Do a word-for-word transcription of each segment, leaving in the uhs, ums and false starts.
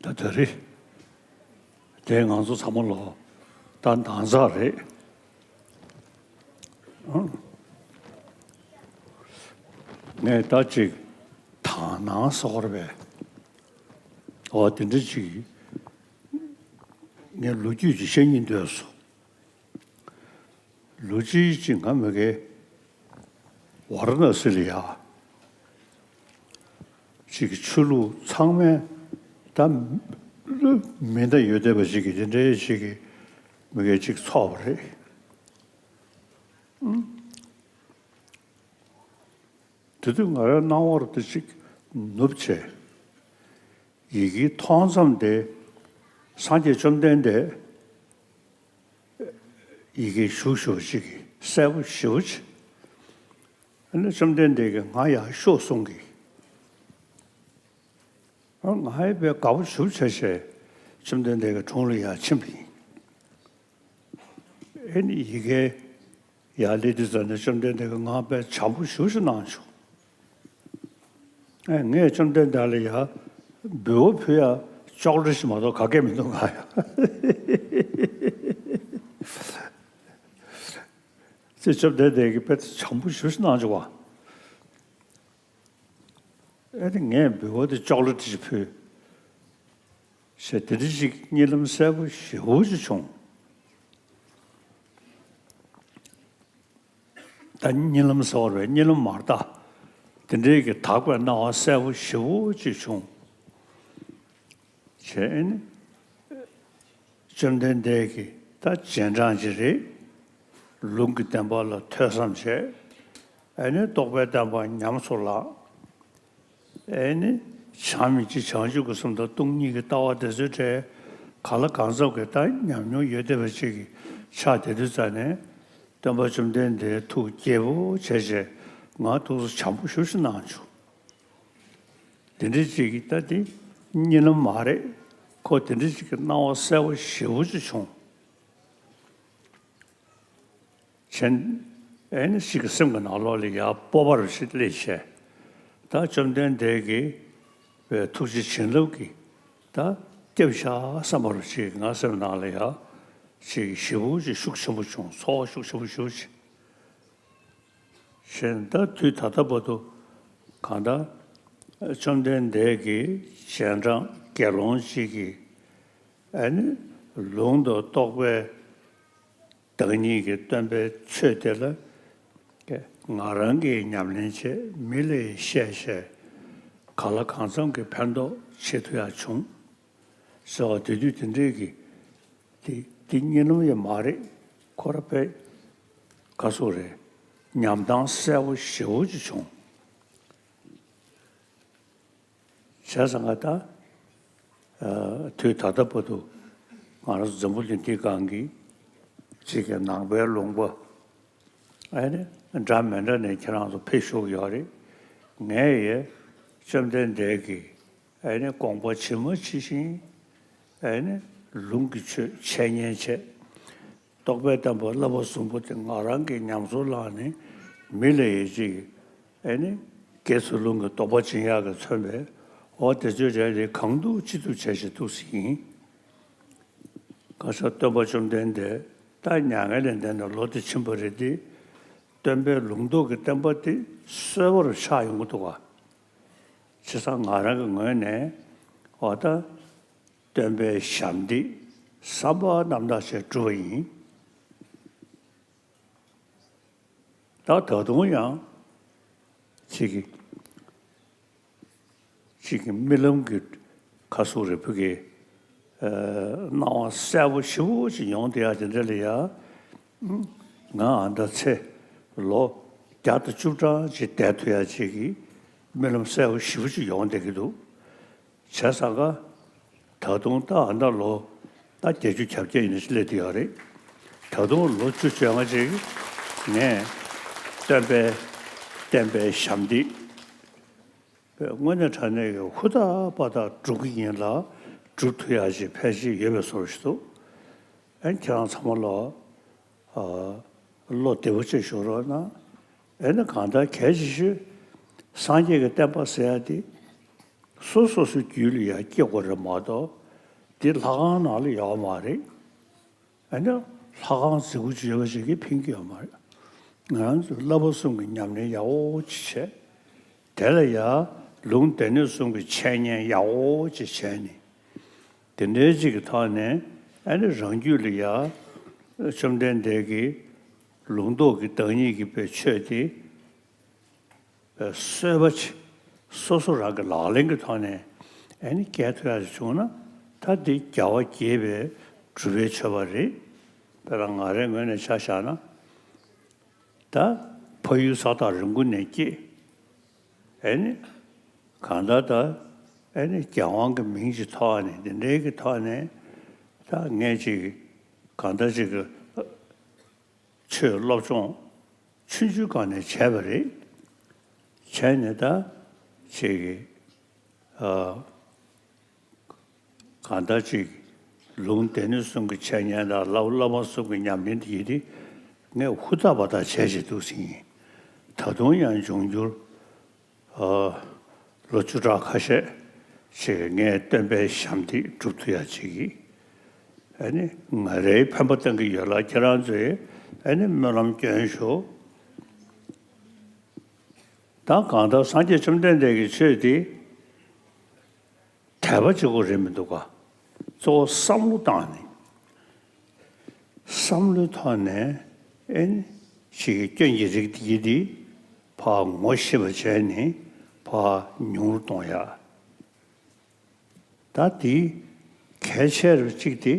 ད་ད་རེད། དེ་ང་ཚོ་ཚང་མ་ལོ་ད་འདང་ཚར་རེད། ཨང་། ངས་ད་ཅིག་དག་སྣང་ཟེར་བ་རེད་པས། འོ་དེ་འདྲ་ཅིག་ངས་ལོ་རྒྱུས་ཅིག་བཤད་སྙིང་འདོད་སོང་། ལོ་གཅིག་ཅིག་ང་མི་གའི་ཝཱ་ར་ཎ་སི་ལ་ཡ་ཅིག་གི་ཆོས་ལུགས་ཚང་མས་ད་མི་སྣ་ཡོད་བསྡད་པ་ཅིག་གི་དེ་འདྲའི་ཅིག་གི་མི་གའི་ཅིག་ཚོགས་པ་རེད། དེ་དུས་ང་རའི་སྣང་བར་དེ་ཅིག་ནུབ་བྱས། ཡི་གེ་མཐོང་ཙམ་དེ་སངས་རྒྱས་བཅོམ་ལྡན་འདས་ཡི་གེ་ཞུགས་ཞུགས་ཅིག་གསལ་པོ་ཞེ་པོ་ཅིག་ཨ་ནི་བཅོམ་ལྡན་འདས་ཀྱིས་ང་ཡར་ཤོག་གསུང་གི་ང་ཡི་དཔེ་དགའ་པོ་ཞེ་པོ་བྱས་བྱས་བཅོམ་ལྡན་འདས་ཀྱི་དྲུང་ལ་ཡར་ཕྱིན་པ་ཡིན། ཨེ་ནི་ཡི་གེ་ཡར་སླེབས་དུས་ཙམ་ནས་བཅོམ་ལྡན་འདས་ཀྱིས་ང་དཔེ་བྱམས་པོ་ཞེ་པོ་ཞིག་གནང་བྱུང་། ཨེ་ངས་བཅོམ་ལྡན་འདས་ལ་ཡར་འབུལ་བ་ཕུལ་ཡ་ཅོག་ལེ་ཞིག་མ་གཏོགས་ག་གེ་མི་འདུག་ང་ཡ། ཅེས་བཅོམ་ལྡན་འདས་ཀྱིས་དཔེ་བྱམས་པོ་ཞེ་པོ་ཞིག་གནང་བྱུང་བ། ཨེ་ནི་ངས་འབུལ་བ་དེ་ཅོག་ལེ་ཊི་ཞིག་ཕུལ། ཞེས་དེ་འདྲ་ཞིག་གཉིད་ལམ་གསལ་པོ་ཞེ་པོ་ཅིག་བྱུང་། ད་གཉིད་ལམ་ཟེར་བ་རེད་གཉིད་ལམ་མ་རེད་ད། དེ་འདྲའི་གི་དག་པའི་སྣང་བ་གསལ་པོ་ཞེ་པོ་ཅིག་བྱུང་། བྱས་ནས་བཅོམ་ལྡན་འདས་ཀྱིས་ད་རྗེས་འབྲང་ཅིག་རེད། ལུང་གི་བསྟན་པ་ལ་ཐོས་བསམ་བྱས། ཨེ་ནི་རྟོགས་པའི་བསྟན་པ་ཉམས་སུ་བླངས། ཨེ་ནི་བྱམས་སྙིང་རྗེ་བྱང་ཆུབ་ཀྱི་སེམས་དང་སྟོང་ཉིད་ཀྱི་ལྟ་བ་དེ་ཚོའི་གྲས་གང་ལ་གང་འཚམ་གྱི་ད་ཉམས་མྱོང་ཡོད་བསྡད་པ་ཅིག་གི་ཆགས་བསྡད་དུས་ཙ་ནས་སྟོན་པ་བཅོམ་ལྡན་འདས་ཐུགས་དགྱེས་པོ་བྱས་བྱས་ང་ཐུགས་སུ་བྱམས་པོ་ཞེ་པོ་ཞིག་གནང་བྱུང་། དེ་འདྲ་ཅིག་གི་ད་དེ་གཉིད་ལམ་མ་རེད། ཁོ་དེ་འདྲ་ཅིག་གི་སྣང་བ་གསལ་པོ་ཞེ་པོ་ཅིག་བྱུང་། བྱས་ཨེ་ནི་ཞིག་གི་སེམས་ཀྱི་ནང་ལོགས་ལ་ཡར་སྤོབས་པ་རུ་ཞིག་སླེབས་བྱས། ད་བཅོམ་ལྡན་འདས་ཀྱི་བའི་ཐུགས་རྗེ་བྱིན་རླབས་ཀྱིས་ད་སྐྱབས་བཞག་བསམ་པ་རུ་ཞིག་ང་སེམས་ནང་ལ་ཡར་ཞིག་ཞེ་པོ་ཅིག་ཤུགས་ཆེན་པོ་བྱུང་ཚོར་བ་ཤུགས་ཆེན་པོ་ཞེ་པོ་ཅིག་གཞན་ད་དུས་ད་ལྟ་བར་དུ་གང་ལྟར་བཅོམ་ལྡན་འདས་ཀྱི་རྗེས་འབྲང་དགེ་སློང་གཅིག་གིས་ཨ་ནི་ལུང་དང་རྟོགས་པའི་བདག་ཉིད་ཀྱི་སྟོན་པའི་ཆོས་དེ་ལ་ང་རང་གིས་ཉམས་ལེན་བྱས་མི་ལ་བཤད་བཤད་གང་ལ་གང་འཚམ་གྱི་ཕན་ཐོགས་བྱེད་ཐུབ་ཡག་བྱུང་ཟེར་བ་དེ་དུས་དེ་འདྲའི་གི་དེ་དེ་གཉིད་ལམ་ཡང་མ་རེད། ཁོ་ར་དཔེ་ག་སོ་རེད། ཉམས་སྟངས་གསལ་པོ་ཞེ་པོ་ཅིག་བྱུང་། བྱས་ཙང་ང་ད་དུས་ད་ལྟ་བར་དུ་ང་རང་ཚོ་འཛམ་བུ་གླིང་འདིའི་སྒང་གི་གཅིག་གི་ནང་པའི་ལུང་པ་ཨ་ནི་འདྲ་མི་འདྲ་ནས་ཁྱེད་རང་ཚོ་ཕེབས་བཞུགས་ཡོད་རེད། ངས་ཡ་བཅོམ་ལྡན་འདས་ཀྱི་ཨ་ནི་དགོངས་པ་ཇི་མ་ཇི་བཞིན་ཨ་ནི་ལུང་གི་ཆོས་འཆད་ཉན་བྱས། རྟོགས་པའི་བསྟན་པ་བསླབ་པ་གསུམ་པོ་དེ་ང་རང་གིས་ཉམས་སུ་བླངས་ནས་མི་ལ་ཡི་ཅིག་ཨེ་ནི་དགེ་ཚུལ་སློང་གི་དོགས་པ་འབྱིན་ཡག་གིས་མཚོན་པའི་འོ་དེ་ཚོའི་གྲས་དེ་གང་ཐུབ་ཅི་ཐུབ་བྱས་བྱས་ཐུབ་ཟིན་ཡིན། ག་ས་སྟོན་པ་བཅོམ་ལྡན་འདས་ད་མྱ་ངན་ལས་འདས་ནས་ལོ་དེ་ཕྱིན་པ་རེད་དེ། སྟོན་པའི་ལུང་རྟོགས་ཀྱི་བསྟན་པ་དེ་གསལ་པོར་ཆགས་ཡོང་གི་འདུག་ག་བྱས་ཙང་ང་རང་གི་ངོས་ནས་འོ་ད། སྟོན་པའི་ཞབས་འདེགས་བསམ་པ་རྣམ་དག་བྱས་བསྒྲུབས་པ་ཡིན། ད་ད་དུང་ཡང་ཅིག་གི་ཅིག་གི་རྨི་ལམ་གྱི་ཁ་སུ་རེ་ཕུ་གི་སྣང་བ་གསལ་པོ་ཞེ་པོ་ཅིག་ཡོང་བསྡད་ཡ་དེ་འདྲ་ལ་ཡ། ང་ཨ་ད་ཚེ་ལོ་བརྒྱ་དང་བཅུ་གྲངས་ཅིག་བསྡད་ཐུབ་ཡ་ཅིག་གི་རྨི་ལམ་གསལ་པོ་ཞེ་པོ་ཅིག་ཡོང་བསྡད་ཀྱི་འདུག་བྱས་ཙང་ཀ་ད་དུང་ད་ཨ་ད་ལོ་ད་བརྒྱད་ཅུ་གྱ་བརྒྱད་ཡིན་ན་སླེབས་བསྡད་ཡོད་རེད། ད་དུང་ལོ་བཅུ་བཅོ་ལྔ་ཅིག་ངས་སྟོན་པའི་བསྟན་པའི་ཞབས་འདེགས་དངོས་གནས་དྲང་གནས་ཀྱི་ཧུར་ཐག་པ་ཐག་སྒྲུབ་ཀྱི་ཡིན་ལ་སྒྲུབ་ཐུབ་ཡ་ཅིག་ཕལ་ཆེར་ཡོད་པའི་བཟོ་འདྲ་ཞིག་འདུག་ཨ་ཁྱེད་རང་ཚང་མ་ལོ། བློ་བདེ་པོ་བྱས་བཞུགས་རོགས་གནང་། ཨེ་ནི་གང་ལྟར་གལ་ཆེ་ཤོས་སངས་རྒྱས་ཀྱི་བསྟན་པ་ཟེར་ཡ་དེ་ སོ་སོ་སོའི་རྒྱུད་ལ་ཡང་སྐྱེ་དགོས་རེད་མ་གཏོགས། འདི་ལྷ་ཁང་ནང་ལ་ཡོད་མ་རེད། ཨ་ནི་ལྷ་ཁང་རྫིག་པོ་ཅིག་ཡོད་པ་ཞིག་གིས་ཕན་གྱི་ཡོད་མ་རེད། ང་རང་ཚོས་བསླབ་པ་གསུམ་གྱི་ཉམས་ལེན་ཡག་པོ་ཅིག་བྱས། དེ་ལ་ཡང་ལུང་སྡེ་སྣོད་གསུམ་གྱི་འཆད་ཉན་ཡག་པོ་ཅིག་བྱས་ནས། དེ་འདྲའི་ཅིག་གི་ཐོག་ནས་ཨ་ནི་རང་རྒྱུད་ལ་ཡང་བཅོམ་ལྡན་འདས་ཀྱིས་ལུང་རྟོགས་ཀྱི་བདག་ཉིད་ཀྱི་པའི་ཆོས་དེ། གསོལ་བ་ཆེ། སོ་སོ་རང་གི་ལག་ལེན་གྱི་ཐོག་ནས་ཨ་ནི་སྐྱེལ་ཐུབ་ཡག་བྱུང་ན། ད་འདི་རྒྱལ་བ་དགྱེས་པའི་གྲུབ་པའི་མཆོད་པ་རེད། དཔེར་ན་ང་རའི་ངོས་ནས་ཆ་བཞག་ན། ད་ཕ་ཡུལ་ས་ཐག་རིང་པོ་ནས་སྐྱེས། ཨ་ནི་གང་ལྟར་ད་ཨ་ནི་རྒྱལ་དབང་གི་མིང་ཅིག་ཐོགས་ནས། འདི་འདྲའི་གི་ཐོག་ནས་ད་ངས་ཅིག་གང་ལྟར་ཅིག་གི་ཆོས་སློབ་སྦྱོང་ཆུང་ཆུང་སྒང་ནས་བྱས་པ་རེད། བྱས་ནས་ད་ཅིག་གི་ཨ། གང་ལྟར་ཅིག་ལུང་སྡེ་སྣོད་གསུམ་གྱི་འཆད་ཉན་དང་བསླབ་བསླབ་པ་གསུམ་གྱི་ཉམས་ལེན་དེ་ཡིན་དེ། ངས་ཧུར་ཐག་པ་ཐག་བྱས་བྱས་འདུག་ཟིན་ཡིན། ད་དུང་ཡང་འབྱུང་འགྱུར། ཨ། ལོ་བཅུ་ཕྲག་ཁ་ཤས་ཅིག་ངས་སྟོན་པའི་ཞབས་འདེགས་སྒྲུབ་ཐུབ་ཡག་ཅིག་གིས། ཨ་ནི་ང་རའི་ཕན་པ་གཏང་གི་ཡོད་ལ། ཁྱེད་རང་ཚོས་ཨ་ནི་སྨོན་ལམ་སྐྱོན་ཤོག། ད་གང་ལྟར་སངས་རྒྱས་བཅོམ་ལྡན་འདས་ཀྱི་ཆོས་འདི་དད་པ་གཅིག་པོ་རེད་མི་འདུག་ག། གཙོ་བོ་བསམ་བློ་བཏང་ནས། བསམ་བློའི་ཐོག་ནས་ཨེ་ནི་ཅིག་གི་སྐྱོན་གྱི་རིགས་དེ་ཡི་དེ་ཕར་ངོ་ཤེས་པ་བྱས་ནས་ཕར་ཉུང་རུ་གཏོང་ཡག། ད་དེ་གལ་ཆེ་རུ་གཅིག་དེ།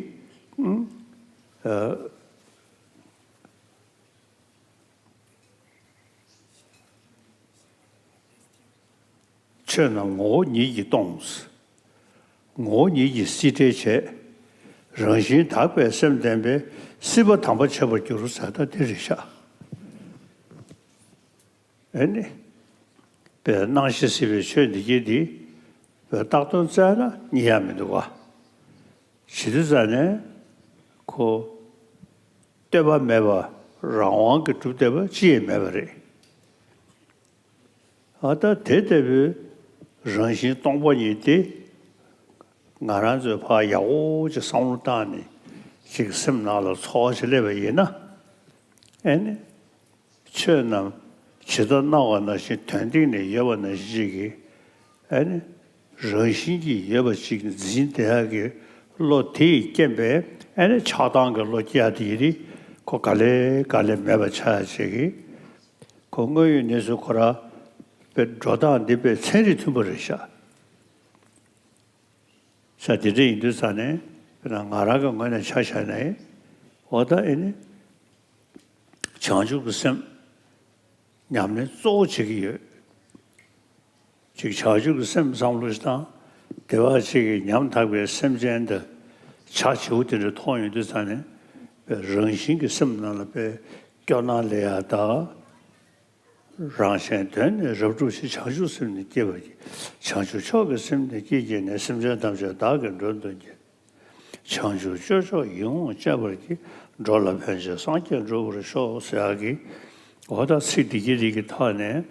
ཨ། ཆོས་རྣམས་ངོ་བོ་ཉིད་ཀྱིས་སྟོང་། ངོ་བོ་ཉིད་ཀྱིས་སྲིད་བྲལ་བྱེད། རང་བཞིན་དག་པའི་སེམས་ལྡན་པས། སྲིད་པ་དམ་པ་བྱེད་པར་འགྱུར་ཟེར། ད་དེ་རེད་ཤག། ཨེ་ནི། པའི་སྣང་ཞིང་སྲིད་པའི་ཆོས་འདི་གྱད་འདི། པའི་བཏགས་དོན་བཙལ་ན་རྙེད་ཡག་མི་འདུག་ག། བྱེད་དུས་ཙ་ནས་ཁོ་ལྟོས་པ་མེད་པ་རང་དབང་གིས་གྲུབ་བསྡད་པ་ཅི་ཡང་མེད་པ་རེད། ཨ། ད་དེ་ལྟ་བུའི་རང་བཞིན་སྟོང་པ་ཉིད་དེ་ང་རང་ཚོས་ཕར་ཡག་པོ་ཅིག་བསམ་བློ་བཏང་ནས་ཅིག་སེམས་ནང་ལ་ཚོར་བ་ཞིག་སླེབས་པ་ཡིན་ན། ཨེ་ནི། ཆོས་རྣམས་ཇི་ལྟར་སྣང་བ་ནང་བཞིན། དོན་སྟེང་ན་ཡོད་པ་ནང་བཞིན་ཅིག་གི། ཨེ་ནི། རང་བཞིན་གྱིས་ཡོད་པ་ཅིག་འཛིན་བསྡད་ཡག་གི་བློ་དེ་ཡི་རྐྱེན་པས། ཨེ་ནི་ཆགས་སྡང་གི་བློ་སྐྱེ་ཡག་དེ་ཡི་རིགས་ཁོ་ག་ལེ་ག་ལེ་མེད་པ་ཆགས་ཡག་ཅིག་གི། ཁོ་དངོས་ཡོད་གནས་ཚུལ་ཁོ་རང་པའི་འགྲོ་སྟངས་འདི་པའི་ཚན་རིག་མཐུན་པ་རེད་ཤག། ས་དེ་འདྲ་ཡིན་དུས་ཙ་ནས། དཔེར་ན་ང་རང་གི་ངོས་ནས་ཆ་བཞག་ནས། འོ་ད་ཨེ་ནི། བྱང་ཆུབ་ཀྱི་སེམས་ཉམས་ལེན་གཙོ་བོ་བྱེད་ཀྱི་ཡོད། ཅིག་བྱང་ཆུབ་ཀྱི་སེམས་བསམ་བློ་ཞིག་བཏང་། དེ་བ་ཅིག་གིས་ཉམ་ཐག་པའི་སེམས་ཅན་དེ་བྱ་བྱིའུ་དེ་འདྲ་མཐོང་ཡོང་དུས་ཙ་ནས། པའི་རང་བཞིན་གྱི་སེམས་ནང་ལ་པའི་སྐྱོ་སྣང་སླེབས་ཡག་དང་། རང་གཞན་དོན་ནི་རབ་བསྒྲུབས་ཤིང་། བྱང་ཆུབ་སེམས་ནི་བསྐྱེད་པར་བགྱི། བྱང་ཆུབ་མཆོག་གི་སེམས་ནི་བསྐྱེད་བགྱིས་ནས། སེམས་ཅན་ཐམས་ཅད་བདག་གིས་མགྲོན་དུ་གྱུར། བྱང་ཆུབ་སྤྱོད་མཆོག་ཡིད་འོང་སྤྱད་པར་བགྱི། འགྲོ་ལ་ཕན་ཕྱིར་སངས་རྒྱས་འགྲུབ་པར་ཤོག། ཟེར་ཡག་གི། འོ་ད་ཚིག་འདི་གི་རིགས་ཀྱི་ཐོག་ནས་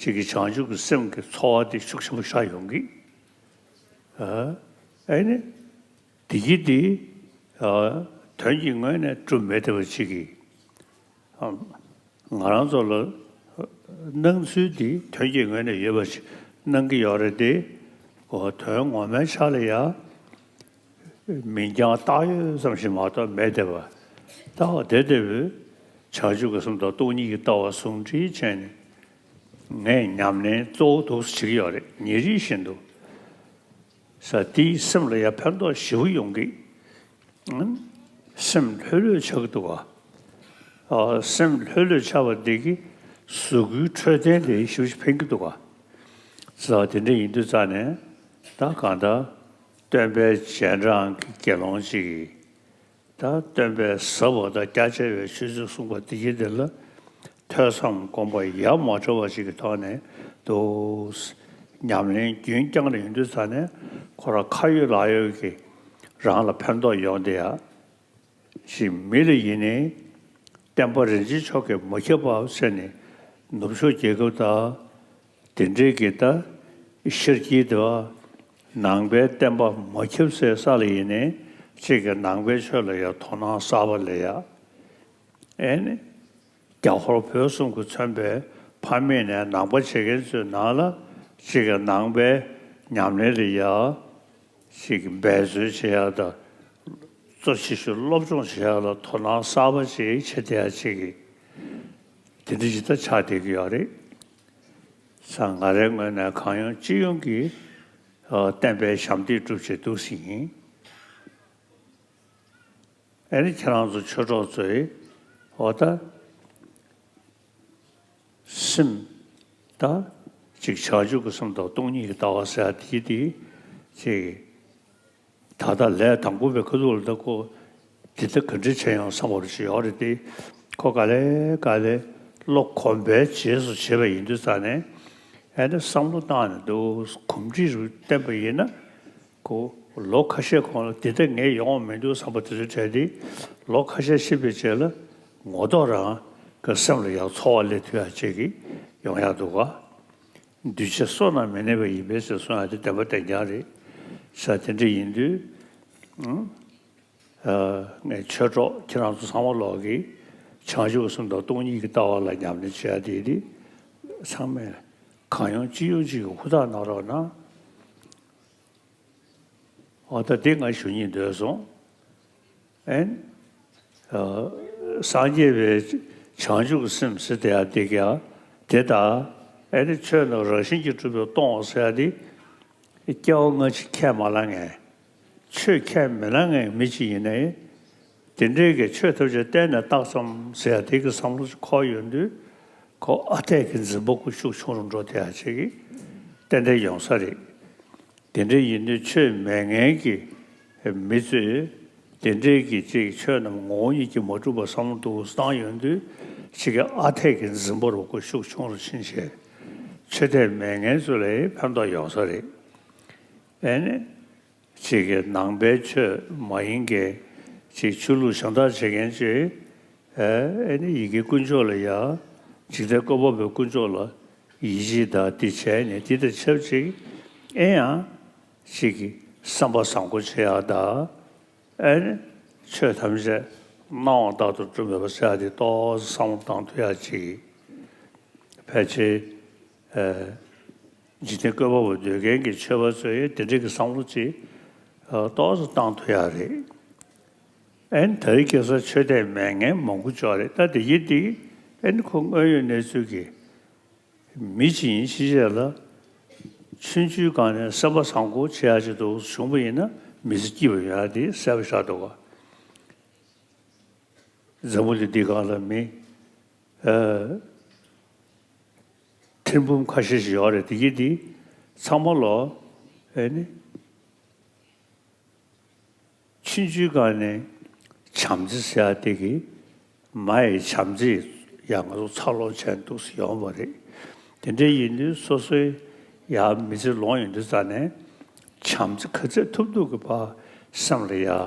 ཅིག་གི་བྱང་ཆུབ་ཀྱི་སེམས་ཀྱི་ཚོར་བ་དེ་ཤུགས་ཆེན་པོ་ཤར་ཡོང་གི། ཨ། ཨེ་ནི། འདི་གི་དེ། ཨ། དོན་གྱི་ངོས་ནས་གྲུབ་མེད་བསྡད་པ་ཅིག་གིས། ཨ། ང་རང་ཚོ་ལ་སྣང་ཚུལ་འདི་དོན་གྱི་ངོས་ནས་ཡོད་པ་ཞིག་སྣང་གི་ཡོད་རེད་དེ། འོ། དོན་ངོ་མའི་ཆ་ལ་ཡ། མིང་རྐྱང་བཏགས་ཡོད་ཙམ་ཞིག་མ་གཏོགས་མེད་བསྡད་པ། ད་འོ་དེ་ལྟ་བུའི་བྱང་ཆུབ་ཀྱི་སེམས་དང་སྟོང་ཉིད་ཀྱི་ལྟ་བ་ཟུང་འབྲེལ་བྱས་ནས། ངས་ཉམས་ལེན་གཙོ་བོ་འདུག་སེ་བྱེད་ཀྱི་ཡོད་རེད། ཉིན་རེ་བཞིན་དུ། ས་དེའི་སེམས་ལ་ཡང་ཕན་ཐོགས་ཞེ་པོ་ཡོང་གི། སེམས་ལྷོད་ལྷོད་ཆགས་ཀྱི་འདུག་ག། ཨ། སེམས་ལྷོད་ལྷོད་ཆགས་པ་འདི་གིས་གཟུགས་པོའི་འཕྲོད་བསྟེན་ལ་ཞེ་པོ་ཅིག་ཕན་གྱི་འདུག་ག། ས་དེ་འདྲ་ཡིན་དུས་ཙ་ནས། ད་གང་ལྟར་སྟོན་པའི་རྗེས་འབྲང་གི་དགེ་སློང་ཅིག་གིས། ད་སྟོན་པས་ཟབ་པ་དང་རྒྱ་ཆེ་བའི་ཆོས་ཚུལ་གསུངས་པ་འདི་གྱད་དེ་ལ་ཐོས་བསམ་སྒོམ་པ་ཡ་མ་བྲལ་བ་ཞིག་གི་ཐོག་ནས་འདུག། ཉམས་ལེན་རྒྱུན་བསྐྱངས་ནས་ཡོང་དུས་ཙ་ནས། ཁོ་རང་ཁ་ཡོད་ལག་ཡོད་ཀྱིས་རང་ལ་ཕན་ཐོགས་ཡོང་བསྡད་ཡག་ཞིག། མི་ལ་ཡིན་ནའི་བསྟན་པ་རིན་ཆེན་མཆོག་གིས་མ་ཁྱབ་པ་བྱས་ནས། ནུབ་ཕྱོགས་རྒྱལ་ཁབ་དང་དེ་འདྲའི་གི་ད་ཤར་དཀྱིལ་དུ་ ནང་པའི་བསྟན་པ་མ་ཁྱབ་སའི་ས་ལ་ཡིན་ནའི་གཅིག་གི་ནང་པའི་ཆོས་ལ་ཡང་དོ་སྣང་གསར་པ་ལས་ཡ། ཨེ་ནི། རྒྱ་ཧོར་བོད་གསུམ་གྱིས་མཚོན་པའི་ཕ་མེས་ནས་ནང་པ་བྱེད་མཁན་ཚོའི་ནང་ལ་གཅིག་གི་ནང་པའི་ཉམས་ལེན་ལ་ཡ། གཅིག་གི་འབད་རྩོལ་བྱེད་ཡ་དང་། གཙོ་ཆེ་ཤོས་སློབ་སྦྱོང་བྱེད་ཡ་ལ་དོ་སྣང་གསར་པ་ཅིག་བྱེད་བསྡད་ཡ་གཅིག་གི། དེ་འདྲ་ཅིག་ད་ཆགས་བསྡད་ཀྱི་ཡོད་རེད། ས་ང་རའི་ངོས་ནས་གང་ཡོང་ཅི་ཡོང་གིས་ཨ་བསྟན་པའི་ཞབས་འདེགས་སྒྲུབ་བྱེད་འདུག་ཟིན་ཡིན། ཨ་ནི་ཁྱེད་རང་ཚོ་ཆོས་གྲོགས་ཚོས་འོ་ད་སེམས་ད་ཅིག་བྱང་ཆུབ་ཀྱི་སེམས་དང་སྟོང་ཉིད་ཀྱི་ལྟ་བ་ཟེར་ཡ་དེ་དེ་ཅིག་ད་ལྟ་ལས་དང་པོ་པའི་ཁ་ཐུག་ལ་ད་ཁོ་དེ་ལྟ་ག་འདྲ་བྱས་ཡོང་བསམ་པ་ཞིག་ཡོད་རེད་དེ། ཁོ་ག་ལེ་ག་ལེ་བློ་གོམས་པའི་རྗེས་སུ་བྱེད་པ་ཡིན་དུས་ཙང་ནས་ཨ་ནི་བསམ་བློ་བཏང་ནས་འདུག་གོམས་འདྲིས་རུ་བསྟན་པ་ཡིན་ན། ཁོ་ལོ་ཁ་ཤས་གོང་ལ་འདི་ལྟ་ངས་ཡོང་བ་མི་འདུག་བསམ་པ་དེ་ཚོ་བྲལ་ཏེ། ལོ་ཁ་ཤས་ཕྱིན་པའི་རྗེས་ལ་ངོ་ཐོག་རང་གི་སེམས་ལ་ཡང་ཚོར་བ་སླེབས་ཐུབ་ཡ་ཅིག་གི་ཡོང་ཡ་འདུག་ག་འདུས་བྱས་བསོད་ནམས་མི་གནས་པ་ཡིན་པས་ཟེར་གསུང་ཡ་དེ་བདེན་པ་བདེན་རྐྱང་རེད། ས་དེ་འདྲ་ཡིན་དུས། ཨ་ངས་ཆོས་གྲོགས་ཁྱེད་རང་ཚོ་ཚང་མ་ལོག་གིས་བྱང་ཆུབ་སེམས་དང་སྟོང་ཉིད་ཀྱི་ལྟ་བ་ལ་ཉམས་ལེན་བྱེད་ཡ་དེ་དེ་ཚང་མས་གང་ཡོང་ཅི་ཡོང་ཅིག་གི་ཧུར་ཐག་གནང་རོགས་གནང་། འོ་ད་འདི་ང་ཞུ་སྙིང་འདོད་སོང་། ཨན། ཨ་སངས་རྒྱས་པའི་བྱང་ཆུབ་ཀྱི་སེམས་ཟེར་དེ་ཡང་འདི་ག་དེ་དང་། ཨ་ནི་ཆོས་རྣམས་རང་བཞིན་གྱིས་གྲུབ་པས་སྟོང་ཟེར་ཡ་འདི། སྐྱེ་བ་སྔ་ཕྱི་ཁས་མ་བླངས་མཁན། ཆོས་ཁས་མི་བླངས་མཁན་མི་གཅིག་ཡིན་ནའི། དེ་འདྲའི་གི་ཆོས་ཐམས་ཅད་གཏན་ནས་བཏང་བསམ་ཟེར་ཡ་དེ་གི་བསམ་བློ་ཞིག་འཁོར་ཡོང་དུས། ཁོ་ཨ་འཐས་ཀྱི་འཛིན་པ་ཁོ་ཤུགས་ཆུང་རུ་འགྲོ་བསྡད་ཡ་ཅིག་གི་ཏན་ཏན་ཡོང་ས་རེད། དེ་འདྲ་ཡིན་དུས་ཆོས་མེད་མཁན་གྱི་མི་ཚོས་དེ་འདྲའི་གི་ཅིག་ཆོས་རྣམས་ངོ་བོ་ཉིད་ཀྱིས་མ་གྲུབ་པ་བསམ་བློ་འདུག་བཏང་ཡོང་དུས་ཅིག་གི་ཨ་འཐས་ཀྱི་འཛིན་པ་རུ་ཁོ་ཤུགས་ཆུང་རུ་ཕྱིན་བྱས། ཆོས་དད་མེད་མཁན་ཚོ་ལ་ཕན་ཐོགས་ཡོང་ས་རེད། ཨེ་ནི། ཅིག་གི་ནང་པའི་ཆོས་མ་ཡིན་མཁན་ཅིག་ཆོས་ལུགས་གཞན་དག་བྱེད་མཁན་ཅིག་ཨེ་ཨེ་ནི་ཡི་གེ་དཀོན་མཆོག་ལ་ཡ། འཇིག་རྟེན་བཀོད་པ་པོའི་དཀོན་མཆོག་ལ་ཡིད་ཆེས་དང་འདི་བྱས་ནས་འདི་དང་ཆབས་ཅིག་ཨེ་ཡང་ཅིག་གི་བསམ་པ་བཟང་པོ་བྱེད་ཡག་དང་། ཨེ་ནི་ཆོས་ཐམས་ཅད་སྣང་བ་ལྟར་དུ་གྲུབ་མེད་པ་ཟེར་ཡག་དེ་ཏོག་ཙམ་བསམ་བློ་བཏང་ཐུབ་ཡག་ཅིག་ཕལ་ཆེར་ཨེ། འཇིག་རྟེན་བཀོད་པ་པོ་འདོད་མཁན་གྱི་ཆོས་པ་ཚོས་དེ་འདྲའི་གི་བསམ་བློ་ཅིག་ཨ་ཏོག་ཙམ་བཏང་ཐུབ་ཡག་རེད། ཨན་ད་རེས་ཁ་སང་ཆོས་དད་མེད་མཁན་མང་པོ་ཅིག་ཡོད་རེད། ད་དེ་ཡིན་དེ་ཨན་ཁོ་དངོས་ཡོད་གནས་ཚུལ་གྱི་མི་ཅིག་ཡིན་ཕྱིན་ཆད་ལ་ཆུང་ཆུང་སྒང་ནས་སེམས་པ་བཟང་པོ་བྱེད་ཡག་ཅིག་འདུག་བྱུང་པ་ཡིན་ན་མི་ཚེ་སྐྱིད་པ་ཡོང་ཡག་དེ་གསལ་པོ་ཆགས་འདུག་ག་འཛམ་བུ་གླིང་འདི་སྒང་ལ་མི་ཨ། ཐེར་འབུམ་ཁ་ཤས་ཤིག་ཡོད་རེད། དེ་གི་དེ་ཚང་མ་ལོ་ཨེ་ནི་ཆུང་ཆུང་སྒང་ནས་བྱམས་བརྩེ་ཟེར་ཡག་དེ་གི་མ་ཡི་བྱམས་བརྩེ་ཡང་ང་ཚོ་འཚར་ལོངས་བྱས་འདུག་སེ་ཡོང་བ་རེད། དེ་འདྲ་ཡིན་དུས་སོ་སོའི་ཡང་མི་ཚེ་ལོངས་ཡོང་དུས་ཙང་ནས་བྱམས་བརྩེ་ག་ཚད་ཐུབ་ཐུབ་ཀྱི་བར་སེམས་ལ་ཡ་ཨ།